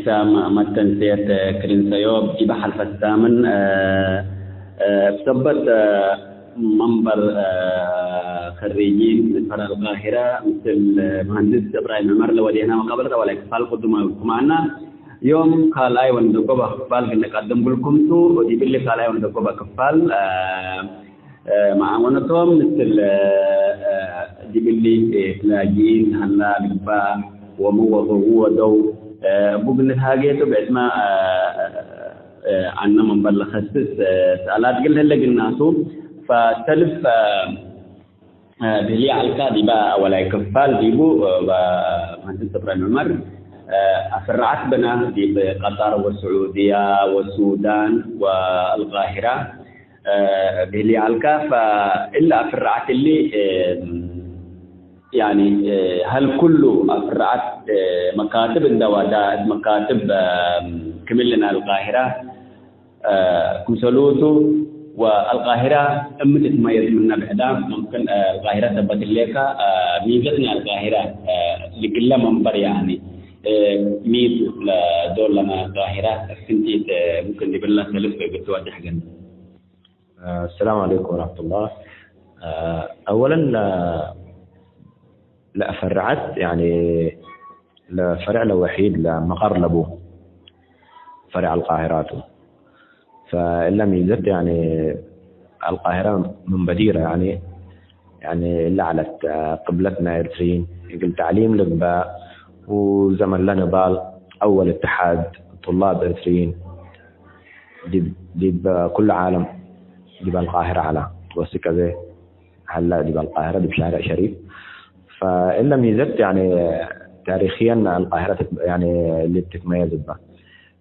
ታም መተንስየት ክርን ሰዮብ ዲበ ሐልፈት ሳምን፣ እ፣ እ፣ እብ ሰበት፣ እ፣ መንበር፣ እ፣ ከሪጂን ምን ፈርዕ አልቃሂረ ምስል መሀንድስ እብራሂም ዑመር ለወዴና መቃበለት አወላይ ክፋል ቅዱም እግልኩም አና። ዮም ካልኣይ ወንደጎበ ክፋል እግል ንቀድም እግልኩም ቱ። ዲብሊ ካልኣይ ወንደጎበ ክፋል፣ እ፣ እ፣ መዓወነቶም ምስል፣ እ፣ ዲብሊ፣ እ፣ ላጅኢን ሀላ ልግባእ ወምን ወገዉ ወደው፣ እ፣ እቡ እግል ንትሃጌ ቱ ብዕድመ፣ እ፣ እ፣ አነ መንበር ለከስስ፣ እ፣ ሰአላት እግል ህለ እግል ናቱ። ፈሰልፍ፣ እ፣ እ፣ ብህሊ ዐልካ ዲበ አወላይ ክፋል ዲቡ፣ እ፣ መሀንድስ እብራሂም ዑመር፣ እ፣ አፍርዐት ብነ ዲብ ቀጠር ወስዑድያ ወሱዳን ወአልቃሂራ። እ፣ ብህሊ ዐልካ፣ ፈእለ አፍርዐት እሊ፣ እ፣ ያኒ፣ እ፣ ሀል ኩሉ አፍርዐት፣ እ፣ መካትብ እንደ ዋዳ፣ መካትብ፣ እ፣ ክምል አልቃሂራ፣ እ፣ ክምሰሉቱ ወአልቃሂራ እም ትትመየዝ ምነ ብዕዳ፣ ሙምክን፣ እ፣ አልቃሂራ ሰበት እሌካ፣ እ፣ ሚዘት ናይ አልቃሂራ፣ እ፣ ልግለ መንበር ያኒ፣ እ፣ ሚዝ ለዶል ለና አልቃሂራ፣ ፍንቲት፣ እ፣ ሙምክን ዲብላ ሰልፍ ብትወድሕ ገን። السلام عليكم ورحمة الله. أولًا، ለ-፣ ለፈርዐት፣ ያኒ፣ ለፈርዕ ለወሒድ ለመቀር ለቡ ፈርዕ አልቃሂራ ቱ። ፈእለ ሚዘት፣ ያኒ፣ አልቃሂራ ምን በዲረ፣ ያኒ፣ ያኒ፣ እለ ዐለት ቅብለት ናይ ኤርትርይን፣ እግል ተዕሊም ልግበእ፣ ወዘመን ለንባል አወል እትሓድ ጡላብ ኤርትርይን ዲብ፣ ዲብ ኩሉ ዓለም፣ ዲብ አልቃሂረ ዐለ። ወስከዘ ሀለ ዲብ አልቃሂረ ዲብ ሻርዕ ሸሪፍ። ፈእለ ሚዘት፣ ያኒ፣ ታሪክየን አልቃሂረ ትት-፣ ያኒ፣ ልትትመየዝ እበ።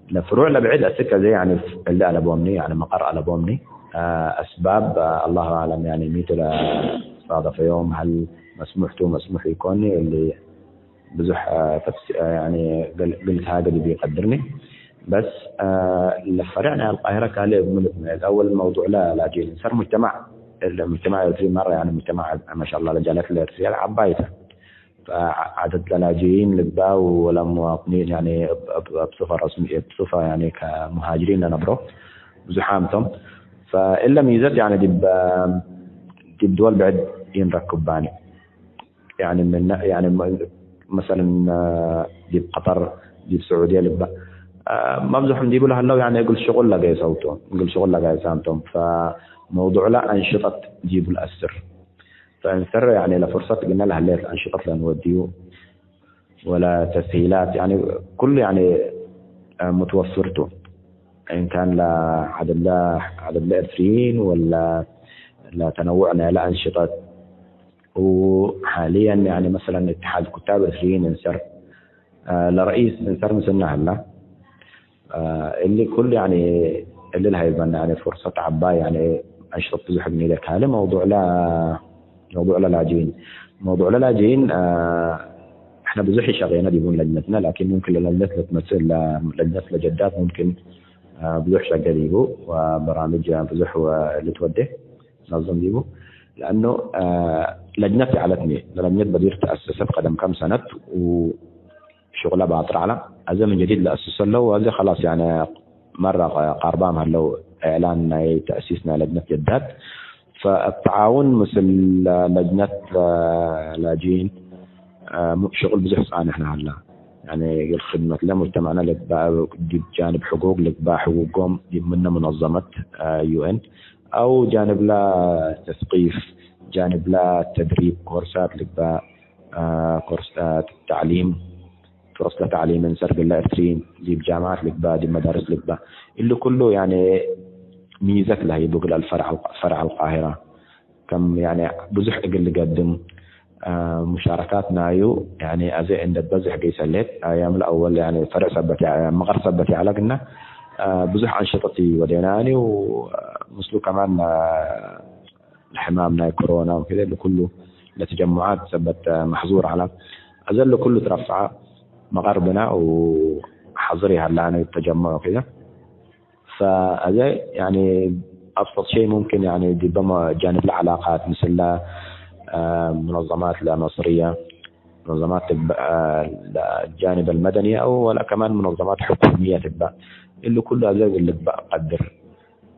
ለፍሩዕ ለብዕድ አስክ አዜ፣ ያኒ፣ እሊ አለቦምኒ፣ ያኒ፣ መቀር አለቦምኒ። አ፣ አስባብ፣ አ፣ አላሁ አዕለም፣ ያኒ፣ ሚቱ ለሳደፈዮም፣ ሀል መስሙሕ ቱ፣ መስሙሕ ኢኮኒ፣ እሊ ብዙሕ፣ አ፣ ተፍሲ-፣ አ፣ ያኒ፣ ግል-፣ ግልጽ ሀገ ዲብ ኢቀድርኒ። በስ፣ አ፣ ለፈርዕ ናይ አልቃሂረ ካልእ እብ ምን እትመየዝ፣ አወል መውዱዕ ለላጅኢን እንሰር ሙጅተማዕ፣ እለ ሙጅተማዕ ኤርትሪ መረ፣ ያኒ፣ ሙጅተማዕ፣ ማሻአላህ፣ ለጃለት ለኤርትርያ ዐባይ ተ። ፈዐደድ ለላጅኢን ልግባእ ወለመዋጥኒን፣ ያኒ፣ እብ፣ እብ፣ እብ ሱፈ ረስሚ፣ እብ ሱፈ፣ ያኒ፣ ከሙሃጅሪን ለነብሮ ብዙሓም ቶም። ፈእለ ሚዘት፣ ያኒ፣ ዲብ፣ ዲብ ድወል ብዕድ ኢንረክባኒ። ያኒ፣ ምን፣ ያኒ፣ መ-፣ መሰለን፣ ዲብ ቀጠር፣ ዲብ ስዑድየ ልግባእ፣ መብዝሖም ዲቡ ለሀለው፣ ያኒ፣ እግል ሽቁል ለገይሰው ቶም፣ እግል ሽቁል ለገይሳም ቶም። ፈመውዱዕ ለአንሽጠት ዲቡ ለአስር። ፈእንሰር፣ ያኒ፣ ለፍርሰት ግነ ለህሌት አንሽጠት ለንወድዩ ወለ ተስሂላት፣ ያኒ፣ ኩሉ፣ ያኒ፣ ሙትወፍር ቱ። እን ካን ለዐደድ ለ-፣ ዐደድ ለኤርትርይን ወለ ለተነውዕ ናይለ አንሽጠት። ወሓልየን፣ ያኒ፣ መሰለን፣ እትሓድ ኩታብ ኤርትርይን እንሰር፣ ለረኢስ እንሰር ምስልነ ሀላ። አ፣ እሊ ኩሉ፣ ያኒ፣ እሊ ለሀይበነ፣ ያኒ፣ ፍርሰት ዐባይ፣ ያኒ፣ አንሽጠት ብዙሕ እግል ኒዴ። ካልእ መውዱዕ ለ-፣ መውዱዕ ለላጅኢን። መውዱዕ ለላጅኢን፣ አ፣ እሕነ ብዙሕ ኢሸቄነ ዲቡን ለጅነትነ፣ ላኪን ሙምክን ለለጅነት ለትመስል፣ ለ-፣ ለጅነት ለጀዳት ሙምክን፣ አ፣ ብዙሕ ሸቄ ዲቡ፣ ወበራምጅ ብዙሕ ወ-፣ ልትወዴ ነዝም ዲቡ። ለአኑ፣ አ፣ ለጅነት ይዐለትኒ፣ ለለጅነት በዲር ተአሰሰት ቀደም ከም ሰነት፣ ው-፣ ሽቁለ ባጥር ዐለ። አዜ ምን ጀዲድ ለአስስ አለው። አዜ ከላስ፣ ያነ፣ መረ ቃርባም ሀለው፣ እዕላን ናይ ተእሲስ ናይ ለጅነት ጀዳት። ፈእብ ተዓውን ምስል ለጅነት ላጅኢን ሽቁል ብዙሕ ጻንሕነ ሀላ። ያነ፣ እግል ክድመት ለሙጅተማዕነ ልግባእ፣ ዲብ ጃንብ ሕቁቅ ልግባእ፣ ሕቁቆም ዲብ ምነ ሙነዘመት ዩ ኤን፣ አው ጃንብላ ተስቂፍ፣ ጃንብላ ተድሪብ፣ ኮርሳት ልግባእ፣ አ፣ ኮርስ፣ አ፣ ተዕሊም፣ ፍሩስ ለተዕሊም እንሰር ግለ ኤርትርይን፣ ዲብ ጃምዓት ልግባእ፣ ዲብ መዳርስ ልግባእ። እሊ ኩሉ፣ ያኔ፣ ሚዘት ለህይቡ እግል አልፈርዕ አል-፣ ፈርዕ አልቃሂራ። ከም፣ ያኔ፣ ብዙሕ እግል ልገድም፣ አ፣ ሙሻረካት ናዩ፣ ያኔ፣ አዜ እንደ በዝሕ ገይሰ ሌት፣ አያም ለአወል፣ ያኔ፣ ፈርዕ ሰበት ያ-፣ መቀር ሰበት ያዕለ ግና፣ አ፣ ብዙሕ አንሽጠት ወዴናኒ፣ አ፣ ምስሉ ከማን፣ አ፣ ሕማም ናይ ኮሮና ወክደ፣ ለኩሉ ለተጀሙዓት ሰበት መሕዙር ዐለ። አዘ ለኩሉ ትረፍዐ መቀር ብነ ወሐዝር ይሀላነ ተጀሙዕ ወክደ። ፈአዘ፣ ያኒ፣ አብሰጥ ሸይ ሙምክን፣ ያኒ፣ ዲበ ጃንብ ለዐላቃት ምስለ፣ አ፣ ሙነዘማት ለመስርየ፣ منظمات الب-، آه، الجانب المدني أو ولا كمان منظمات حكومية ትግባእ። እሊ ኩሉ አዜ እግል ልግባእ ቀድር።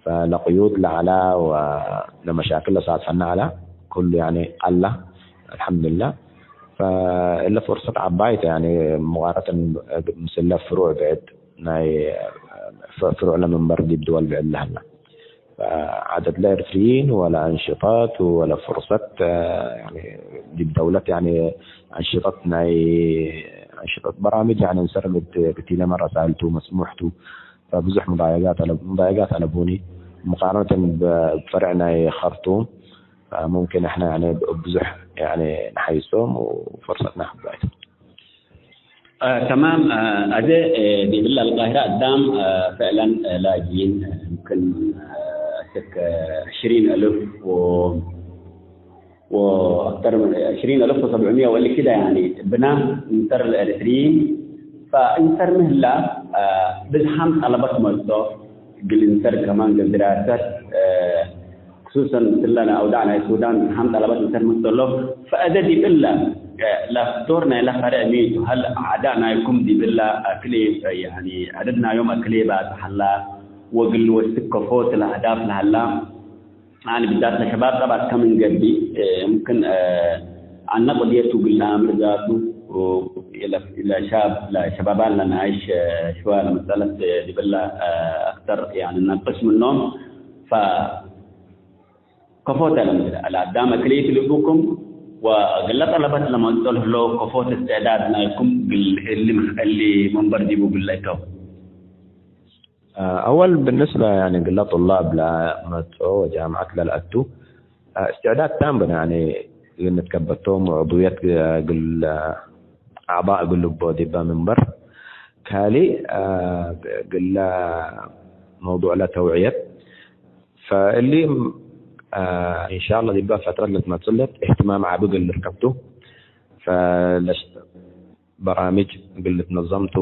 ፈለቅዩድ ለዐላ ወለመሻክል ለሳትፈነ ዐላ፣ ኩሉ ያኒ አላ፣ አልሐምዱሊላህ። ፈእለ ፍርሰት ዐባይ ተ፣ ያኒ ሙቃረተን ምስለ ፍሩዕ ብዕድ ናይ፣ ፍሩዕ ለመንበር ዲብ ድወል ብዕድ ለሀላ። ፈዐደድ ለኤርትርይን ወለ አንሽጣት ወለ ፍርሰት፣ ያኒ ዲብ ደውለት ያኒ አንሽጠት ናይ፣ አንሽጠት በራምጅ ያኒ እንሰር ብት-፣ ብቲለመ ረሳይል ቱ መስሙሕ ቱ። ፈብዙሕ ሙዳየጋት አለ-፣ ሙዳየጋት አለቡኒ። ሙቃረነተን በ-፣ ፈርዕ ናይ ከርቱም፣ ሙምኪን እሕና ያኒ ብዙሕ ያኒ ነሐይሶም ወፈርሰትና ዐባይ ቱ። አ፣ ተማም። አ፣ አዜ፣ እ፣ ዲብለ አልቃሂረ አዳም፣ አ፣ ፍዕለን፣ አ፣ ላጅይን፣ አ፣ ሙምክን፣ አ፣ እስክ ዕሽሪን አልፍ ወ-፣ ወአክተር ምን ዕሽሪን አልፍ ወሰብዕምየ ወእሊ ክደ፣ ያኒ፣ ብናም እንሰር ለኤሪትሪይን፣ ፈእንሰር ምህላ፣ አ፣ ብዝሓም ጠለበት መጽኦ፣ እግል እንሰር ከማን እግል ድራሰት፣ አ፣ ክሱሰን ምስለ አውዳዕ ናይ ሱዳን ብዝሓም ጠለበት እንሰር መጽኦ እሎ። ፈአዜ ዲብ እለ፣ አ፣ ለፍቶር ናይለ ፈርዕ ሚ ቱ? ሀል አዕዳእ ናይኩም ዲብ እለ አክሌ፣ ያኒ፣ ዐደድ ናዮም አክሌ ባጽሕ ሀላ፣ ወእግል ወስክ ከፎ ቱ ለአህዳፍ ለሀላ፣ ያኒ ብዛት ለሸባብ ጠባስ ከምን ገብእ፣ እ፣ ሙምክን፣ እ፣ አነ ቅድየቱ እግል ለአምር ዛቱ፣ ለ-፣ ለሻብ፣ ለሸባባን ለናይሽ፣ እ፣ ሽዋ ለመሰለት፣ እ፣ ዲብለ፣ እ፣ አክተር፣ ያኒ፣ ነቅሽ ምኖም። ፈ-፣ ከፎተ ለምስለ ለአዳም እክልኢት ልቡኩም ወእግለ ጠለበት ለመጽኦ ለህለው ከፎተ እስትዕዳድ ናይኩም እግል እሊ፣ እሊ መንበር ዲቡ እግል ለእተው። አወል፣ ብንስበ፣ ያኒ፣ እግለ ጡላብ ለመጽኦ ወጃምዐት ለለአቱ፣ እስትዕዳድ ታም ብነ፣ ያኒ፣ እግል ንትከበቶም ወዕዱየት እግል አዕዳእ እግል ልቦ ዲበ ምንበር፣ ካሊ፣ እግለ መውዱዕ ለተውዕየት። ፈእሊ፣ እንሻአላህ፣ ዲበ ፈትረት ለትመጽእ ለት እህትማም ዐቢ እግል ልርከብ ቱ። ፈለሽ በራምጅ እግል ልትነዘም ቱ፣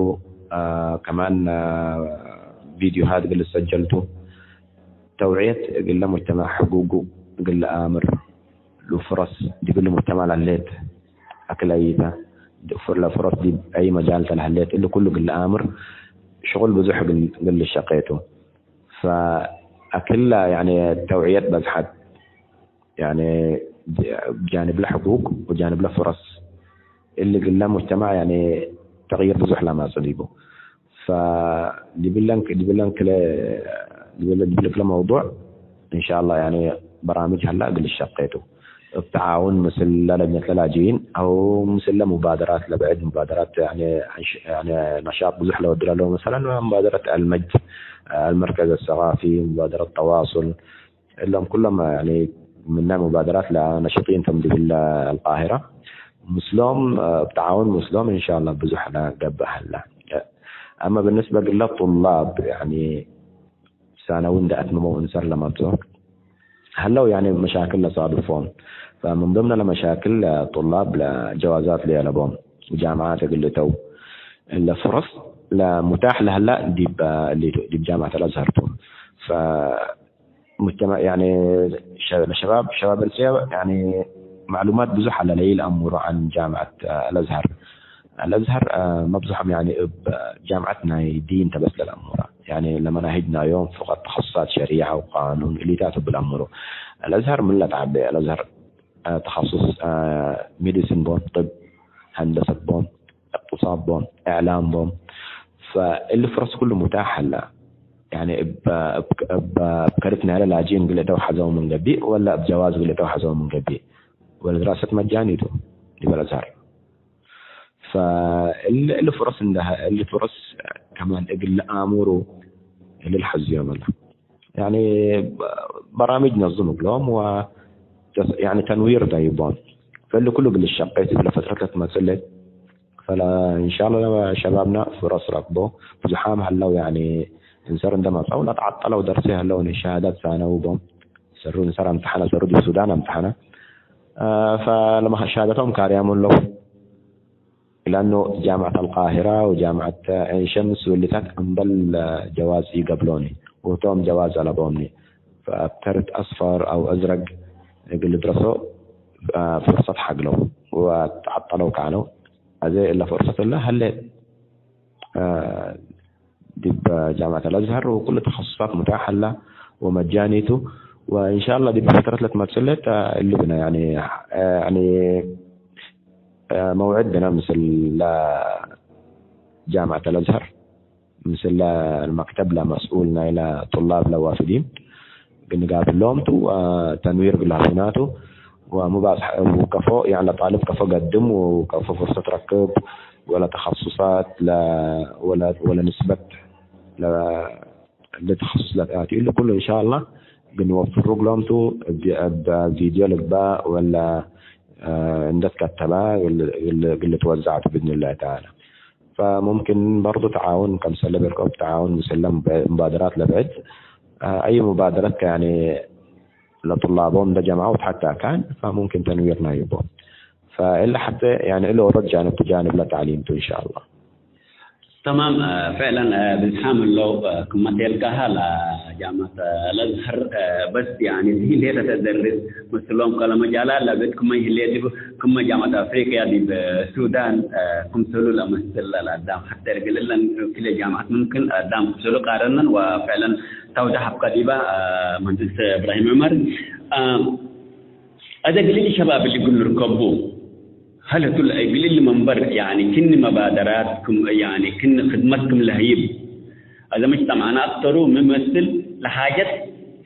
አ፣ ከማን፣ አ፣ ቪድዮሃት እግል ልሰጀል ቱ፣ ተውዕየት እግለ ሙጅተማዕ ሕጉጉ እግል ለአምር፣ ለፍረስ ዲብሊ ሙጅተማዕ ለህሌት አክል አይተ፣ ለፍረስ ዲብ አይ መጃል ተ ለህሌት፣ እሊ ኩሉ እግል ለአምር ሽቁል ብዙሕ እግል፣ እግል ልሸቄ ቱ። ፈአክለ፣ ያኒ፣ ተውዕየት በዝሐት፣ ያኒ፣ ጃንብ ለሕቁቅ ወጃንብ ለፍረስ፣ እሊ እግለ ሙጅተማዕ፣ ያኒ፣ ተቅይር ብዙሕ ለማጽእ ዲቡ። ፈዲብለን፣ ዲብለን ክለ፣ ዲብለ፣ ዲብለ ክለ መውዱዕ፣ እንሻአላህ፣ ያኒ፣ በራምጅ ሀላ እግል ልሸቄ ቱ። እብ ተዓውን ምስል ለለጅነት ለላጅኢን አው ምስል ለሙባደራት ለብዕድ ሙባደራት፣ ያኒ፣ አንሽ-፣ ያኒ፣ ነሻጥ ብዙሕ ለወዱ ለለው፣ መሰለን፣ ሙባደረት አልመጅድ፣ አልመርከዝ አሰቃፊ፣ ሙባደረት ተዋሱል፣ እሎም ኩሎም፣ ያኒ፣ ምነ ሙባደራት ለነሽጢን ቶም ዲብለ አልቃሂረ። ምስሎም፣ እብ ተዓውን ምስሎም፣ እንሻአላህ፣ ብዙሕ ለገብእ ሀላ። አመ ብንስበ እግለ ጡላብ፣ ያኒ፣ ሳነዊ እንደ አትመመው እንሰር ለመጽኦ ሀለው፣ ያኒ መሻክል ለሳድፎም። ፈምን ضمن ለመሻክል ጡላብ ለጀዋዛት ለያለቦም ጃምዓት እግል ልተው ለፍረስ ለሙታሕ ለሀላ ዲብ እሊቱ ዲብ ጃምዓት አልአዝሀር ቱ። ፈሙጅተማዕ፣ ያኒ ሸ-፣ ለሸባብ፣ ሸባብ ኤርትርያ፣ ያኒ ማዕሉማት ብዙሕ ሀለ ለኢለአምሩ ዐን ጃምዓት አልአዝሀር። አልአዝሀር፣ አ፣ መብዝሖም፣ ያኒ፣ እብ ጃምዐት ናይ ዲን ተ በስ ለለአምሩ። ያኒ፣ ለመናሂጅ ናዮም ፍቀድ ተኸሱሳት ሸሪዐ ወቃኑን እሊታት እብ ለአምሩ። አልአዝሀር ምን ለተዐቤ? አልአዝሀር፣ አ፣ ተኸሱስ፣ አ፣ ሜዲሲን ቦም፣ ጥብ፣ ሀንደሰት ቦም፣ እቅትሳድ ቦም፣ እዕላም ቦም። ፈእሊ ፍረስ ኩሉ ሙታሕ ሀላ። ያኒ፣ እብ፣ እብ፣ እብ፣ እብ ከርት ናይለ ላጅኢን እግል እተው ሐዘው ምን ገብእ፣ ወላ እብ ጀዋዝ እግል እተው ሐዘው ምን ገብእ? ወለ ድራሰት መጃኒ ቱ ዲብ አልአዝሀር። ፈእሊ፣ እሊ ፍረስ እንደ፣ እሊ ፍረስ ከማን እግል ለአምሩ እሊ ለሐዝዮም አለ። ያኒ በራምጅ ነዝም እግሎም ወ፣ ያኒ ተንዊር ዳይቦም። ፈእሊ ኩሉ እግል ሸቄት እግለ ፈትረት ለትመጽእ ለ። ፈለ እንሻአላህ ሸባብና ፍረስ ረክቦ። ብዙሓም ሀለው ያኒ እንሰር እንደ መጽአው ለተዓጠለው ደርሴ ሀለው ሸሃዳት ሳነው ቦም። ሰሩ እንሰር አምተሐነ፣ ሰሩ ዲብ ሱዳን አምተሐነ። አ፣ ፈለመ ሸሃደቶም ካርያሙ ለው። ለአኑ ጃምዐት አልቃሂራ ወጃምዐት ዐይን ሸምስ ወእሊታት እምበል ጀዋዝ ኢገብሎኒ፣ ወህቶም ጀዋዝ አለቦምኒ። ፈአብ ከርት አስፈር አው አዝረግ እግል ልድረሶ ፍርሰት ሐግለው። ወተዐጠለው ከዐለው። አዜ እለ ፍርሰት እለ ሀሌት፣ አ፣ ዲብ ጃምዐት አልአዝሀር ወኩሉ ተኸሱሳት ሙታሕ ሀላ ወመጃኒ ቱ። ወእንሻአላህ ዲብ ፈትረት ለትመጽእ ሌት፣ አ፣ እሊ ብነ፣ ያኒ፣ አ፣ ያኒ፣ አ፣ መውዕድ ብነ ምስል ጃምዐት አልአዝሀር። ምስል መክተብ ለመስኡል ናይለ ጡላብ ለዋፍዲን እግል ንጋብሎም ቱ፣ ወተንዊር እግል ለሀቡና ቱ፣ ወሙባጽሕ ወከፎ፣ ያኒ ለጣልብ ከፎ ገድም ወከፎ ፍርሰት ረክብ፣ ወለ ተኸሱሳት ለ-፣ ወለ፣ ወለ ንስበት ለ-፣ ለተኸሱስ ለተአቲ እሊ ኩሉ እንሻአላህ እግል ንወፍሩ እግሎም ቱ፣ እብ፣ እብ ቪድዮ ልግባእ ወለ፣ አ፣ እንደ ትከተበ እግል፣ እግል፣ እግል ልትወዛዕ ቱ ብኢዝኒላሂ ተዓላ። ፈሙምኪን በርዱ ተዓውን፣ ከምሰለ ቤልኮ እብ ተዓውን ምስለ ሙባደራት ለብዕድ፣ አ፣ አይ ሙባደረት ከ ያኒ ለጡላቦም እንደ ጀምዐው ተሐታ ካን፣ ፈሙምኪን ተንዊር ናይቦ። ፈእለ ሐቴ ያኒ እለ ኦሮት ጃንብ ቱ ጃንብ ለተዕሊም ቱ እንሻአላህ። ተማም፣ አ፣ ፍዕለን፣ አ፣ ብዝሓም እለው፣ አ፣ ክመ ቴልካሀ ለጃምዐት አልአዝሀር፣ አ፣ በስ ያኒ ዲብ ሌጠ ተደርስ ምስሎም ከለ መጃላት ለብዕድ ክመ ህሌት ዲብ ክመ ጃምዐት አፍሪቅያ ዲብ ሱዳን፣ እ፣ ክምሰሉ ለመስል ለአዳም ሐቴ እግል እለን ክልኤ ጃምዐት ሙምክን አዳም ክምሰሉ ቃረነን ወፍዕለን ተውዳሕ አብቀ ዲበ፣ እ፣ መሀንድስ እብራሂም ዑመር፣ እ፣ አዜ እግል እሊ ሸባብ እሊ እግል ንርከቡ ሀል ህቱ እግል እሊ መንበር ያኒ ክኒ መባደራት ክም ያኒ ክኒ ክድመት ክም ለህይብ አዜ መጅተማዕና አክተሩ ምን መስል ለሓጀት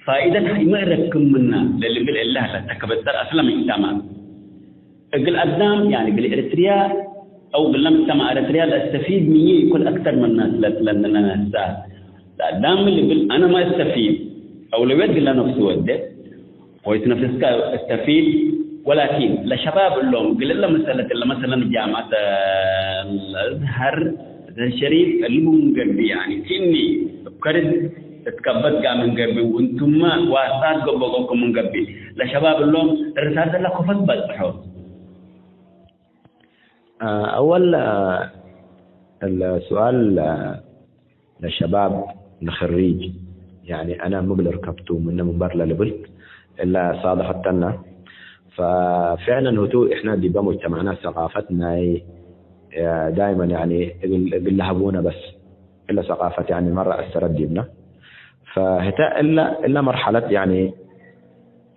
ፋኢደት ኢመ ረክብ ምና ለልብል እለ ሀለ ተከበጠር አስለ መጅተማዕ እግል አዳም፣ ያኒ እግል ኤረትርያ አው እግል ለምጅተማዕ ኤረትርያ ለአስተፊድ ምዬ ኢኮን አክተር ምን ናስ ለትለንነ ነሳ። ለአዳም ምን ልብል አነ ማ እስተፊድ፣ አውለውየት እግለ ነፍሱ ወደ፣ ኮይስ ነፍስከ እስተፊድ፣ ወላኪን ለሸባብ እሎም እግል እለ መሰለት እለ መሰለን ጃምዐት አልአዝሀር፣ አዝሀር ሸሪፍ እሊ ምን ገብእ፣ ያኒ ክእኒ እብ ከርድ እትከበት ጋር ምን ገብእ፣ ወእንቱመ ዋስጣት ገብኦ ገብኩም ምን ገብእ፣ ለሸባብ እሎም ርሳሰ ለኮፈት በጽሖ። አወል፣ አ፣ ለሱአል፣ አ፣ ለሸባብ ለክሪጅ፣ ያኒ አነ ምግል ርከብቱ ምነ ምንበር ለልብል እለ ሳድፈተነ። ፈፍዕለን ህቱ እሕነ ዲበ ሙጅተማዕና ሰቃፈት ናይ፣ አ፣ ዳይመን ያኒ እግል፣ እግል ለሀቡነ በስ እለ ሰቃፈት ያኒ መረ አሰረት ዲብነ። ፈህተ እለ፣ እለ መርሐለት ያኒ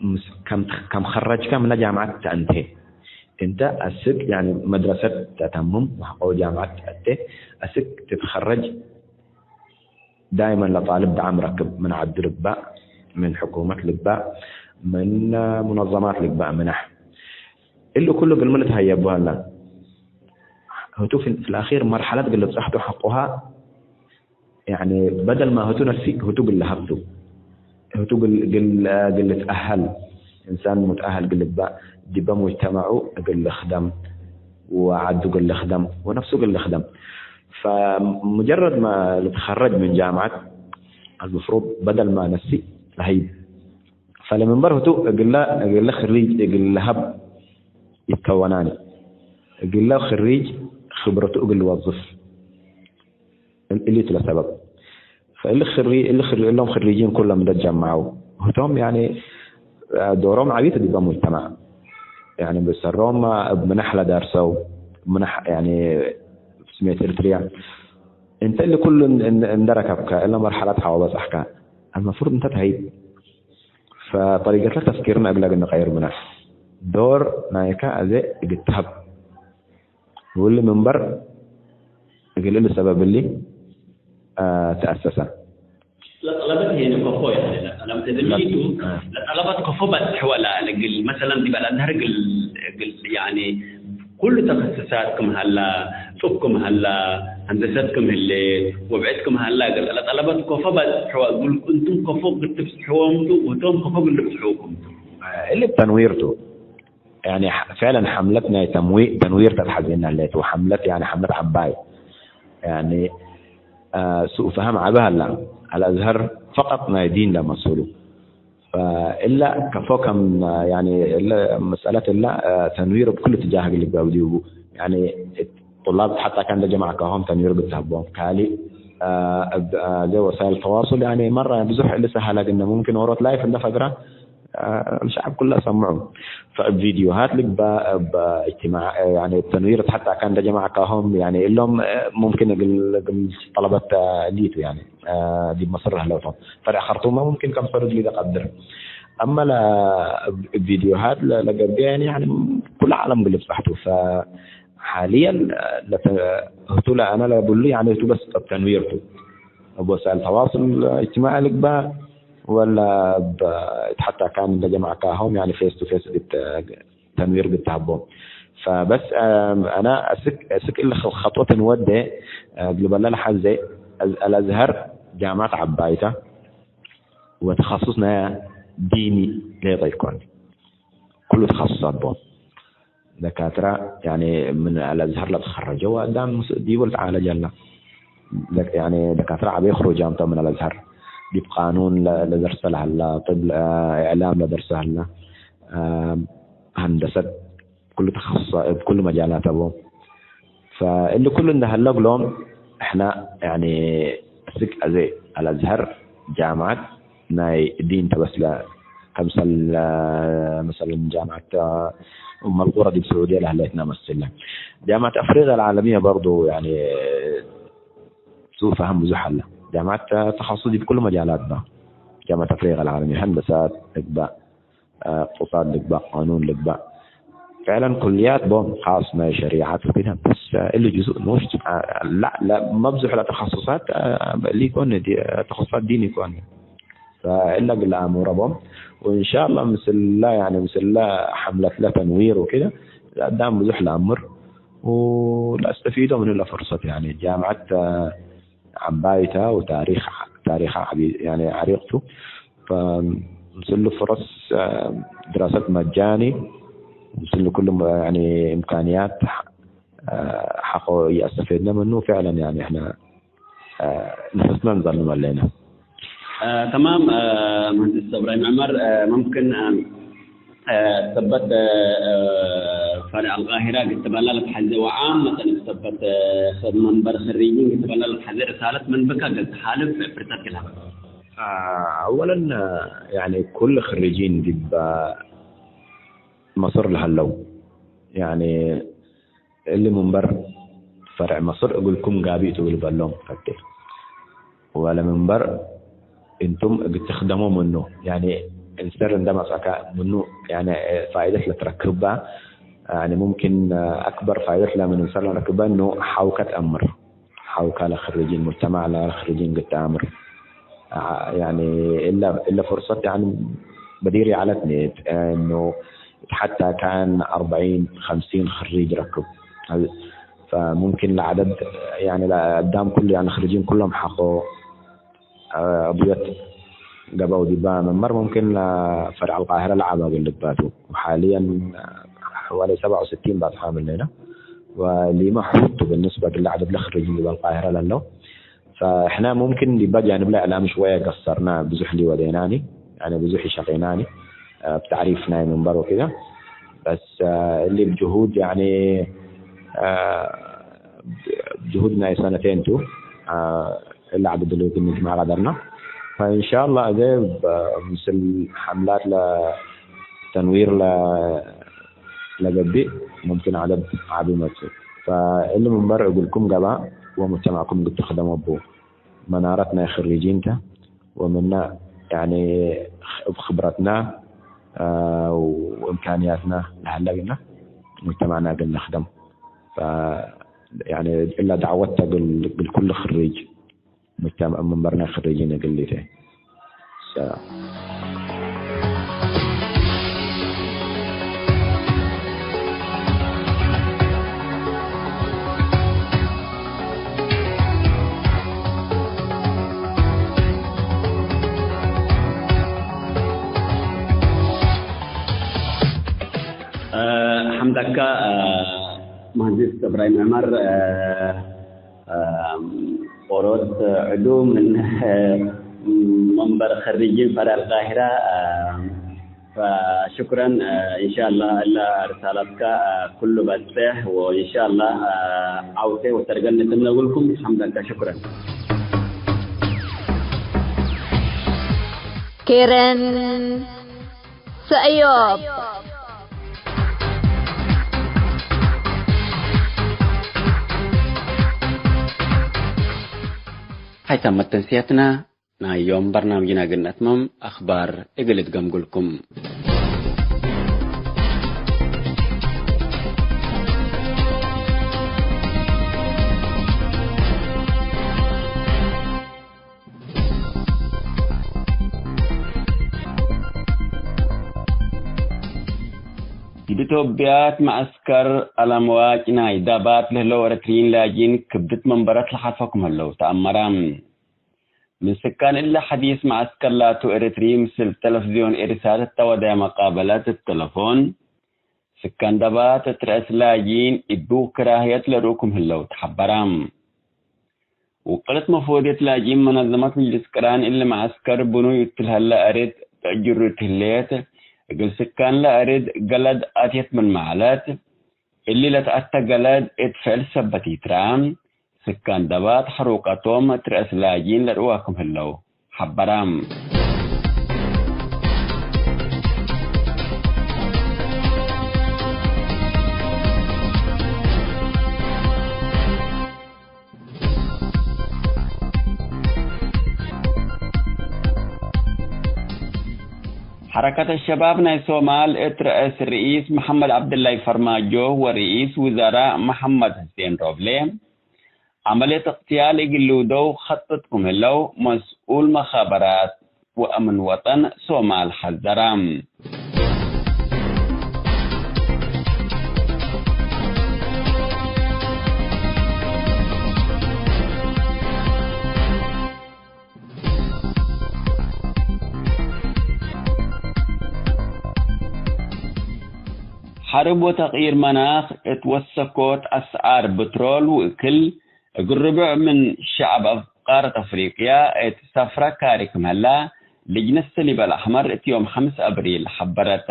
ምስ-፣ ከም፣ ከም ከረጅከ ምነ ጃምዐት ተአንቴ፣ እንተ አስክ ያኒ መድረሰት ተተምም ወሐቆ ጃምዐት ተአቴ፣ አስክ ትትከረጅ ዳይመን ለጣልብ ደዓም ረክብ፣ ምን ዐዱ ልግባእ፣ ምን ሕኩመት ልግባእ፣ ምን ሙነዘማት ልግባእ ምናሕ። እሊ ኩሉ እግል ምን ልትሀየቡ ሀላ? ህቱ ፊ፣ ፊ ለአኺር መርሐለት እግል ልብጸሕ ቱ ሐቆሃ፣ ያኒ በደል ማ ህቱ ነሲእ ህቱ እግል ለሀብ ቱ። ህቱ እግል፣ እግል፣ እግል ልትአሀል፣ እንሳን ሙትአሀል እግል ልግባእ፣ ዲበ ሙጅተመዑ እግል ልክደም፣ ወዐዱ እግል ልክደም፣ ወነፍሱ እግል ልክደም። ፈሙጀረድ ማ ልትከረጅ ምን ጃምዐት፣ አልመፍሩድ በደል ማ ነሲእ ለሀይብ። ፈለምንበር ህቱ እግለ፣ እግለ ክሪጅ እግል ለሀብ ይትከወናኒ። እግለ ክሪጅ ክብረቱ እግል ልወዝፍ። እል-፣ እሊቱ ለሰበብ። ፈእሊ ክሪ-፣ እሊ ክሪ-፣ እሎም ክሪጂን ኩሎም እንደ ጀምዐው፣ ህቶም ያኒ ዶሮም ዐቢት ዲበ ሙጅተማዕ። ያኒ ብሰሮም እብ ምናሕ ለደርሰው፣ ምናሕ ያኒ ስሜት ኤርትርያ። እንተ እሊ ኩሉ እን-፣ እን-፣ እንደ ረከብከ፣ እለ መርሐለት ሐወ በጽሕከ፣ አልመፍሩድ እንተ ተሀይብ። ፈጠሪቀት ለተፍኪርነ እግለ እግል ንቀይር ምነ ዶር ናይከ አዜ እግል ተሀብ። ወእሊ ምንበር እግል እሊ ሰበብ እሊ፣ አ፣ ተአሰሰ። ለጠለበት ሄነ ከፎ ያለ፣ ለጠለበት ዘሚቱ፣ አ። ለጠለበት ከፎ በጽሕ ወላ እግል፣ መሰለን ዲብ አልአዝሀር እግል፣ እግል፣ ያኒ፣ ኩሉ ተኸስሳት ክም ሀላ፣ ጡብ ክም ሀላ፣ ሀንደሰት ክም ህሌ፣ ወብዕድ ክም ሀላ፣ እግል ለጠለበት ከፎ በጽሕ ወእግል እንቱም ከፎ እግል ትብጽሕዎም ቱ፣ ወህቶም ከፎ እግል ልብጽሑኩም ቱ። እሊ ተንዊር ቱ። ያኒ፣ ሐ-፣ ፍዕለን ሐምለት ናይ ተምዊ-፣ ተንዊር ተትሐዜና ህሌት፣ ወሐምለት፣ ያኒ፣ ሐምለት ዐባይ። ያኒ፣ አ፣ ሱእ ፈሀም ዐቢ ሀላ። አልአዝሀር ፈቀጥ ናይ ዲን ለመስሉ። ፈእለ ከፎ ከም፣ ያኒ፣ እለ መስአለት እለ፣ አ፣ ተንዊር እብ ኩሉ ትጃህ እግል ልግበእ ዲቡ። ያኒ፣ ጡላብ ሐታ ከእንደ ጀማዕካሆም ተንዊር እግል ተሀቦም። ካልእ፣ አ፣ እብ፣ አ፣ ዘይ ወሳይል ተዋሱል፣ ያኒ፣ መረ ብዙሕ እሊ ሰሀለ ግነ፣ ሙምኪን ኦሮት ላይፍ እንደ ፈግረ፣ አ፣ ለሸዐብ ኩለ ሰምዑ። ፈእብ ቪድዮሃት ልግባእ፣ እብ እጅትማዕ፣ ያኒ እብ ተንዊር ሐታ ካን እንደ ጀማዕካሆም፣ ያኒ እሎም፣ ሙምኪን እግል፣ እግል ጠለበት ሊቱ፣ ያኒ፣ አ፣ ዲብ መስር ለህለው ቶም። ፈርዕ ከርቱመ ሙምኪን ከምሰሉ እግል ኢቀድር። አመ ለ-፣ እብ ቪድዮሃት ለ-፣ ለገብእ፣ ያኒ፣ ያኒ ኩለ ዓለም እግል ልብጸሕ ቱ። ፈ-፣ ሓልየን ለተ-፣ ህቱ ለአነ ለብሉ፣ ያኒ፣ ህቱ በስ እብ ተንዊር ቱ። እብ ወሳይል ተዋሱል እጅትማዒ ልግባእ ወላ እብ ሐታ ካን እንደ ጀማዕካሆም፣ ያኒ፣ ፌስ ቱ ፌስ እግል ተ-፣ ተንዊር እግል ተሀቦም። ፈበስ፣ አም፣ አነ አስክ፣ አስክ እሊ ኸ-፣ ኸጥወት እንወዴ፣ እግል በለ ለሐዜ፣ አዝ-፣ አልአዝሀር ጃምዐት ዐባይተ ወተኸሱስ ናይ ዲኒ ሌጠ ኢኮን። ኩሉ ተኸሱሳት ቦም። ደካትረ፣ ያኒ፣ ምን አልአዝሀር ለተኸረጀው አዳም ምስ-፣ ዲቡ ልትዓለጅ ሀላ። ደክ-፣ ያኒ፣ ደካትረ ዐበይ ክሩጃም ተ ምን አልአዝሀር። ዲብ ቃኑን ለ-፣ ለደርሰ ለሀላ፣ ጥብ፣ አ፣ እዕላም ለደርሰ ሀላ፣ አ፣ ሀንደሰት፣ ኩሉ ተኸሱሰ፣ እብ ኩሉ መጃላት አቦ። ፈእሊ ኩሉ እንደ ሀለ እግሎም፣ እሕና፣ ያኒ፣ ስቅ አዜ አልአዝሀር ጃምዐት ናይ ዲን ተበስለ፣ ከምሰል፣ መሰለን ጃምዐት ኡመል ቁረ ዲብ ስዑድየ ለህሌትነ መስለ። ጃምዐት አፍሪቅያ አልዓለምየ በርዱ፣ ያኒ፣ ሱእ ፈሀም ብዙሕ ሀለ። ጃምዐት ተኸሱስ ዲብ ኩሉ መጃላት በ። ጃምዐት አፍሪቅያ አልዓለምየ ሀንደሳት ልግባእ፣ እቅትሳድ ልግባእ፣ ቃኑን ልግባእ። ፍዕለን ኩልያት ቦም፣ ካስ ናይ ሸሪዐት ወክደ። በስ እሊ ጅዙእ ኖሽ፣ ላ፣ ላ፣ መብዙሕ ለተኸሱሳት፣ ሊኮን፣ ዲ-፣ ተኸሱሳት ዲን ይኮን። ፈእለ እግል ለአሙረ ቦም። ወእንሻአላህ ምስላ፣ ያኒ ምስላ ሐምለት ለተንዊር ወክደ፣ ለአዳም ብዙሕ ለአምር ወለአስተፊዶ ምኑ ለፍርሰት፣ ያኒ ጃምዐት ዐባይ ተ ወታሪክ፣ ታሪከ ዐቢ-፣ ያኒ ዐሪቅ ቱ። ፈምስሉ ፍረስ ድረሰት መጃኒ፣ ምስሉ ኩሉ ያኒ እምካንያት ሐቆ ኢአስተፌድነ ምኑ፣ ፍዕለን ያኒ ሕነ ነፍስነ እንዘልም ዐለይነ። ተማም፣ መሀንዲስ እብራሂም ዑመር፣ ሙምክን እ፣ ሰበት፣ እ፣ ፈርዕ አልቃሂራ እግል ትበላ ለትሐዜ ወዓመተን እብ ሰበት፣ እ፣ ሰብ መንበር ክሪጂን እግል ትበላ ለትሐዜ ርሳለት ምን ብከ እግል ተሓልፍ ፍርሰት እግል ሀበ። አ፣ አወለን፣ እ፣ ያኒ ኩል ክሪጂን ዲብ መስር ለሀለው፣ ያኒ እሊ ምንበር ፈርዕ መስር እግልኩም ጋብእ ቱ ልበሎም ፈቴ። ወለምንበር እንቱም እግል ትክደሞ ምኑ፣ ያኒ እንሰር እንደ መጽአከ ምኑ፣ ያኒ ፋይደት ለትረክባ፣ ያኒ ሙምኪን አክበር ፋይደት ለምን እንሰር ለረክበ እኑ ሐውከ ተአምር። ሐውከ ለክርጂን፣ ሙጅተማዕ ለክርጂን እግል ተአምር። አ-፣ ያኒ እለ፣ እለ ፍርሰት ያኒ በዲር ዐለትኒ እኑ ሐታ ካን አርበዒን፣ ኸምሲን ክሪጅ ረክብ። ፈሙምኪን ለዐደድ፣ ያኒ ለአዳም ኩሉ፣ ያኒ ክሪጂን ኩሎም ሐቆ፣ አ፣ አብዮት ገበው ዲባ መንበር፣ ሙምኪን ለፈርዕ አልቃሂረ ለዐባብል ልባቱ። ወሓልየን ሐዋሌ ሰብዓ ወስቲን ባጽሓ ምንሌነ። ወሊመ ሑቱ ብንስበ እግል ለዐደድ ለክሪጂን ዲባ አልቃሂረ ለለው። ፈእሕና ሙምኪን ዲበ ጃንብ ለእዕላም ሽወየ ገሰርና፣ ብዙሕ ሊወዴናኒ፣ ያኒ ብዙሕ ኢሸቄናኒ፣ አ፣ ብተዕሪፍ ናይ መንበር ወክደ። በስ፣ አ፣ እሊ ብጅሁድ፣ ያኒ፣ አ፣ ብጅሁድ ናይ ሰነቴን ቱ፣ አ፣ እሊ ዐደድ እሊ ወክድ ንጅመዕ ቀደርና። ፈእንሻአላህ እዜ፣ አ፣ ምስል ሐምላት ለተንዊር ለ-፣ ለገብእ ሙምኪን ዐደድ ዐቢ መጽእ። ፈእሊ ምንበር እግልኩም ገብአ ወሙጅተማዕኩም እግል ትክደሞ ቡ። መናረት ናይ ክሪጂን ተ፣ ወምነ፣ ያኒ፣ እብ ክብረትና፣ አ፣ ወእምካንያትና ለሀለ እግልነ ሙጅተማዕና እግል ነክደም። ፈ-፣ ያኒ፣ እለ ዳዕወት ተ እግል፣ እግል ኩሉ ክሪጅ ሙጅተማዕ፣ መንበር ናይ ክሪጂን እግል ሊተ። ሰላም። ሐምደካ፣ መሀንዲስ እብራሂም ዑመር፣ ኦሮት ዕዱ ምን መንበር ከሪጂን ፈርዕ አልቃሂራ። ፈሹክረን። እንሻአላህ እለ ርሳላትከ ኩሉ በጽሕ፣ ወእንሻአላህ ዐውቴ ወሰርገል ንትምነ እግልኩም። ሐምደካ፣ ሹክረን። ኬረን። ሰእዮብ። ሀይታም መተንስያትና ናይ ዮም በርናምጅና እግል ነትመም፣ አኽባር እግል እትገምጉልኩም። ዲብ ኢትዮጵያ እት መዐስከር አላምዋጭ ናይ ዳባት ለህለው ኤረትርዪን ላጅኢን ክብድት መንበረት ለሐልፈኩም ህለው ተአመረ። ምን ስካን እሊ ሐዲስ መዐስከር ላቱ ኤረትርዪ ምስል ተለፍዝዮን ኤሪሳት እተ ወደየ መቃበለት እት ተለፎን፣ ስካን ዳባት እት ረአስ ላጅኢን እቡ ክራህየት ለርኡኩም ህለው ተሐበረ። ውቅለት መፍወድየት ላጅኢን መነዘመት ምጅልስ ቅራን እሊ መዐስከር ብኑይ እት ለሀለ አርድ ተእጅሩ እት ህሌት፣ እግል ስካን ለአርድ ገለድ አትየት ምን መዐለት፣ እሊ ለተአተ ገለድ እት ፍዕል ሰበት ኢትረአ፣ ስካን ዳባት ሐሩቀቶም እት ረአስ ላጅኢን ለርኡዋ ክም ህለው ሐበረ። ሐረከት አሸባብ ናይ ሶማል እት ረአስ ርኢስ መሐመድ ዐብድላይ ፈርማጆ ወርኢስ ውዘራእ መሐመድ ሕሴን ሮብሌ፣ ዐመልየት እቅትያል እግል ልውደው ከጥጥ ክም ህለው መስኡል መኻበራት ወአምን ወጠን ሶማል ሐዘረ። ሐርብ ወተቅይር መናክ እት ወሰኮት አስዓር ብትሮል ወእክል፣ እግል ርቡዕ ምን ሸዐብ አፍ-፣ ቃረት አፍሪቅያ እት ሰፍረ ካሪ ክም ሀላ፣ ልጅነት ሰሊብ አልአሕመር እት ዮም ሐምስ አብሪል ሐበረት።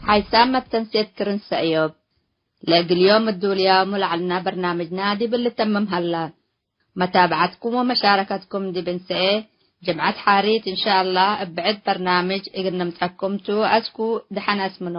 ሓይሳም መተንሴት ክርን ሰእዮብ። ለእግል ዮም እዱልያሙ ለዐልና በርናምጅና ዲብ ልተምም ሀላ። መታብዐትኩም ወመሻረከትኩም ዲብ እንሰኤ ጅምዐት ሓሪት እንሻአላህ እብ ብዕድ በርናምጅ እግል ንምጸኩም ቱ። አስኩ ደሐን አስምኖ።